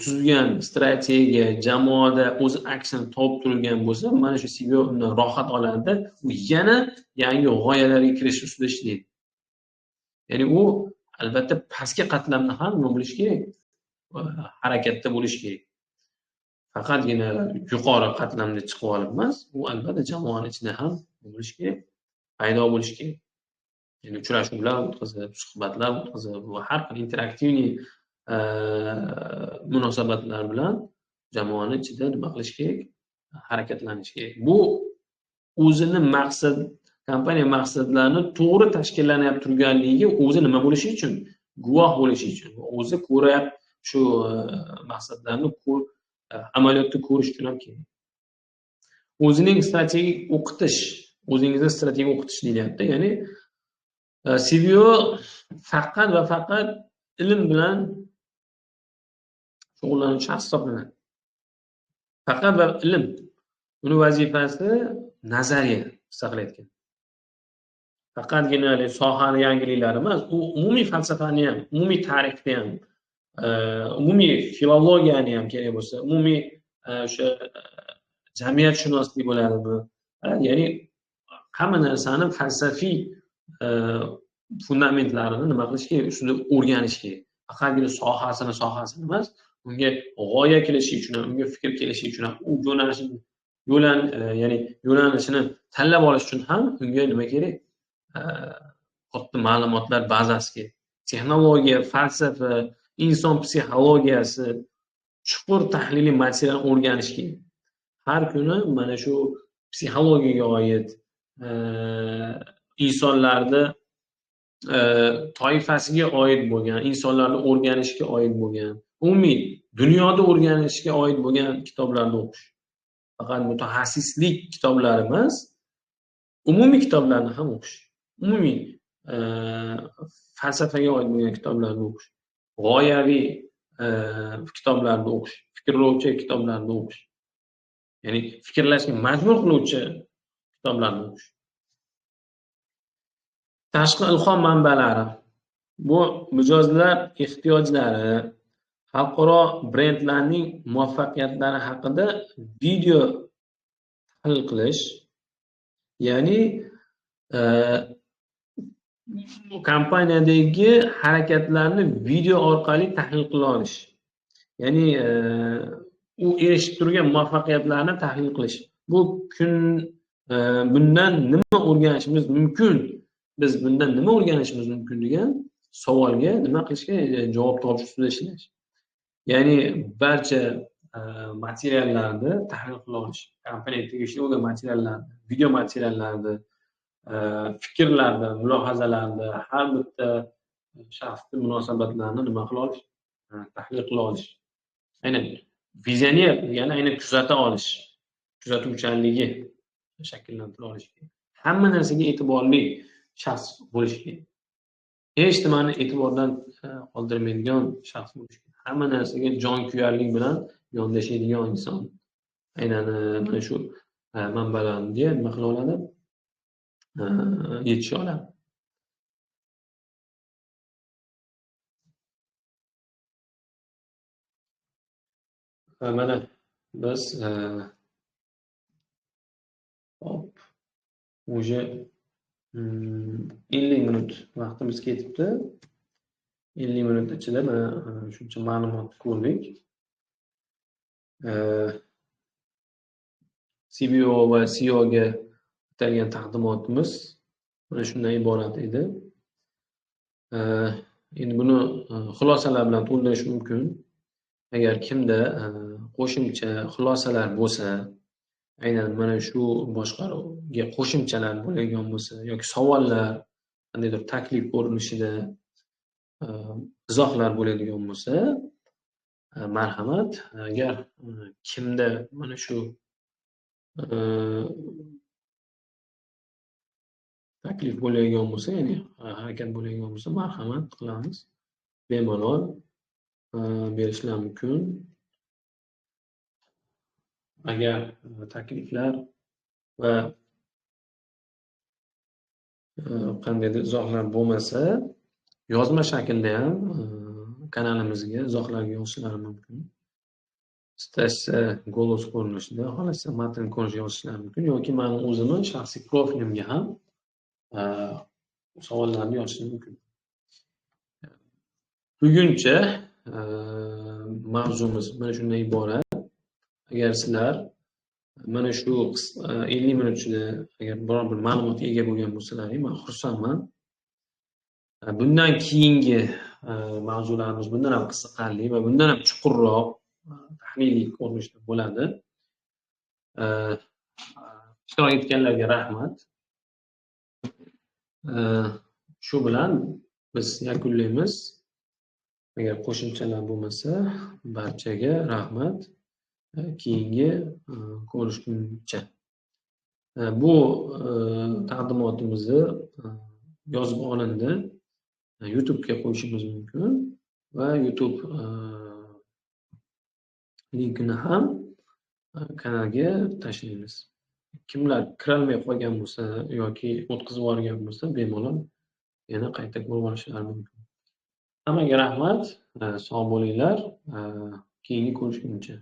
tuzgan strategiya jamoada o'zi aksini topib turgan bo'lsa, mana shu CEO undan rohat oladi, u yana yangi g'oyalarga kirish ustida ishlaydi. Ya'ni u albatta pastki qatlamda ham nima bo'lishi kerak? Harakatda bo'lishi kerak. Faqatgina yuqori qatlamda chiqib olib emas, u albatta jamoani ichida ham bo'lishi kerak, paydo bo'lishi kerak. Ya'ni uchrashuvlar o'tkazib, suhbatlar o'tkazib va har xil interaktivniy munosabatlar bilan jamoani ichida nima qilish kerak? Harakatlanish kerak. Bu o'zini maqsad, kompaniya maqsadlarini to'g'ri tashkillanib turganligiga o'zi nima bo'lishi uchun, guvoh bo'lishi uchun, o'zi ko'rib shu maqsadlarni amaliyotda ko'rish uchun ham kerak. O'zining strategik o'qitish, o'zingizni strategik o'qitish deyilyapti. Ya'ni CBO faqat va faqat ilm bilan shug'ullanuvchi shaxs hisoblanadi. Faqat va ilm. Uni vazifasi nazariya saqlayotgan. Faqatgina sohani yangiliklari emas, u umumiy falsafani ham, umumiy tarixni ham, umumiy filologiyani ham kerak bo'lsa, umumiy o'sha jamiyatshunoslik bo'ladimi? Ya'ni hamma narsani falsafiy fundamentlarini nima qilish kerak? Ustida o'rganish kerak. Faqatgina sohasini emas, unga g'oya kelishi uchun ham, unga fikr kelishi uchun ham, u yo'nalishini ya'ni yo'nalishini tanlab olish uchun ham unga nima kerak? Katta ma'lumotlar bazasi kerak. Texnologiya, falsafa, inson psixologiyasi, chuqur tahliliy material o'rganish kerak. Har kuni mana shu psixologiyaga oid insonlarni toifasiga oid bo'lgan, insonlarni o'rganishga oid bo'lgan, umumiy dunyoda o'rganishga oid bo'lgan kitoblarni o'qish. Faqat mutaxassislik kitoblari emas, umumiy kitoblarni ham o'qish. Umumiy falsafaga oid bo'lgan kitoblarni o'qish, g'oyaviy kitoblarni o'qish, fikrlovchi kitoblarni o'qish. Ya'ni fikrlashga majbur qiluvchi kitoblarni o'qish. Tashqi ilhom manbalari. Bu mijozlar ehtiyojlari, xalqaro brendlarning muvaffaqiyatlari haqida video tahlil qilish, ya'ni kompaniyadagi harakatlarni video orqali tahlil qila olish. Ya'ni u erishib turgan muvaffaqiyatlarni tahlil qilish. Bu kun Bundan nima o'rganishimiz mumkin? Biz bundan nima o'rganishimiz mumkin degan savolga nima qilishga javob topish ustida ishlash. Ya'ni barcha materiallarni tahlil qila olish, kompaniyaga tegishli bo'lgan materiallarni, video materiallarni, fikrlarni, mulohazalarni, har bitta shaxsning munosabatlarini nima qila olish, tahlil qila olish. Aynan vizioner degani aynan kuzata olish, kuzatuvchanligi shakllantira olish. Hamma narsaga e'tiborli shaxs bo'lish kerak. Hech nimani e'tibordan qoldirmaydigan shaxs bo'lish kerak. Hamma narsaga jonkuyarlik bilan yondashadigan inson aynan mana shu manbalarga nima qila oladi? Yetisha oladi. Mana biz hop, уже 50 minut vaqtimiz ketibdi. 50 minut ichida mana shuncha ma'lumot ko'rdik. CBO va CEO ga atalgan taqdimotimiz mana shundan iborat edi. Endi buni xulosalar bilan to'ldirish mumkin. Agar kimda qo'shimcha xulosalar bo'lsa, aynan mana shu boshqaruvga qo'shimchalar bo'ladigan bo'lsa yoki savollar, qandaydir taklif ko'rinishida izohlar bo'ladigan bo'lsa, marhamat. Agar kimda mana shu taklif bo'ladigan bo'lsa, ya'ni harakat bo'ladigan bo'lsa, marhamat qilamiz. Bemalol berishlar mumkin. Agar takliflar va qandaydir izohlar bo'lmasa, yozma shaklda ham kanalimizga izohlarga yozishlari mumkin. Istashsa golos ko'rinishida, xohlasa matn ko'rinishida yozishlari mumkin yoki meni o'zimni shaxsiy profilimga ham savollarni yozishim mumkin. Buguncha mavzumiz mana shundan iborat. Agar sizlar mana shu 50 minut ichida agar biror bir ma'lumotga ega bo'lgan bo'lsalaring, men xursandman. Bundan keyingi mavzularimiz bundan ham qiziqarli va bundan ham chuqurroq tahliliy ko'rinishda bo'ladi. Ishtirok etganlarga rahmat. Shu bilan biz yakunlaymiz. Agar qo'shimchalar bo'lmasa, barchaga rahmat. Keyingi ko'rishguncha. Bu taqdimotimizni yozib olindi. YouTube'ga qo'yishimiz mumkin va YouTube linkini ham kanalga tashlaymiz. Kimlar kirolmay qolgan bo'lsa yoki o'tkazib yuborgan bo'lsa, bemalol yana qayta ko'rib olishlari mumkin. Hammaga rahmat, sog' bo'linglar. Keyingi ko'rishguncha.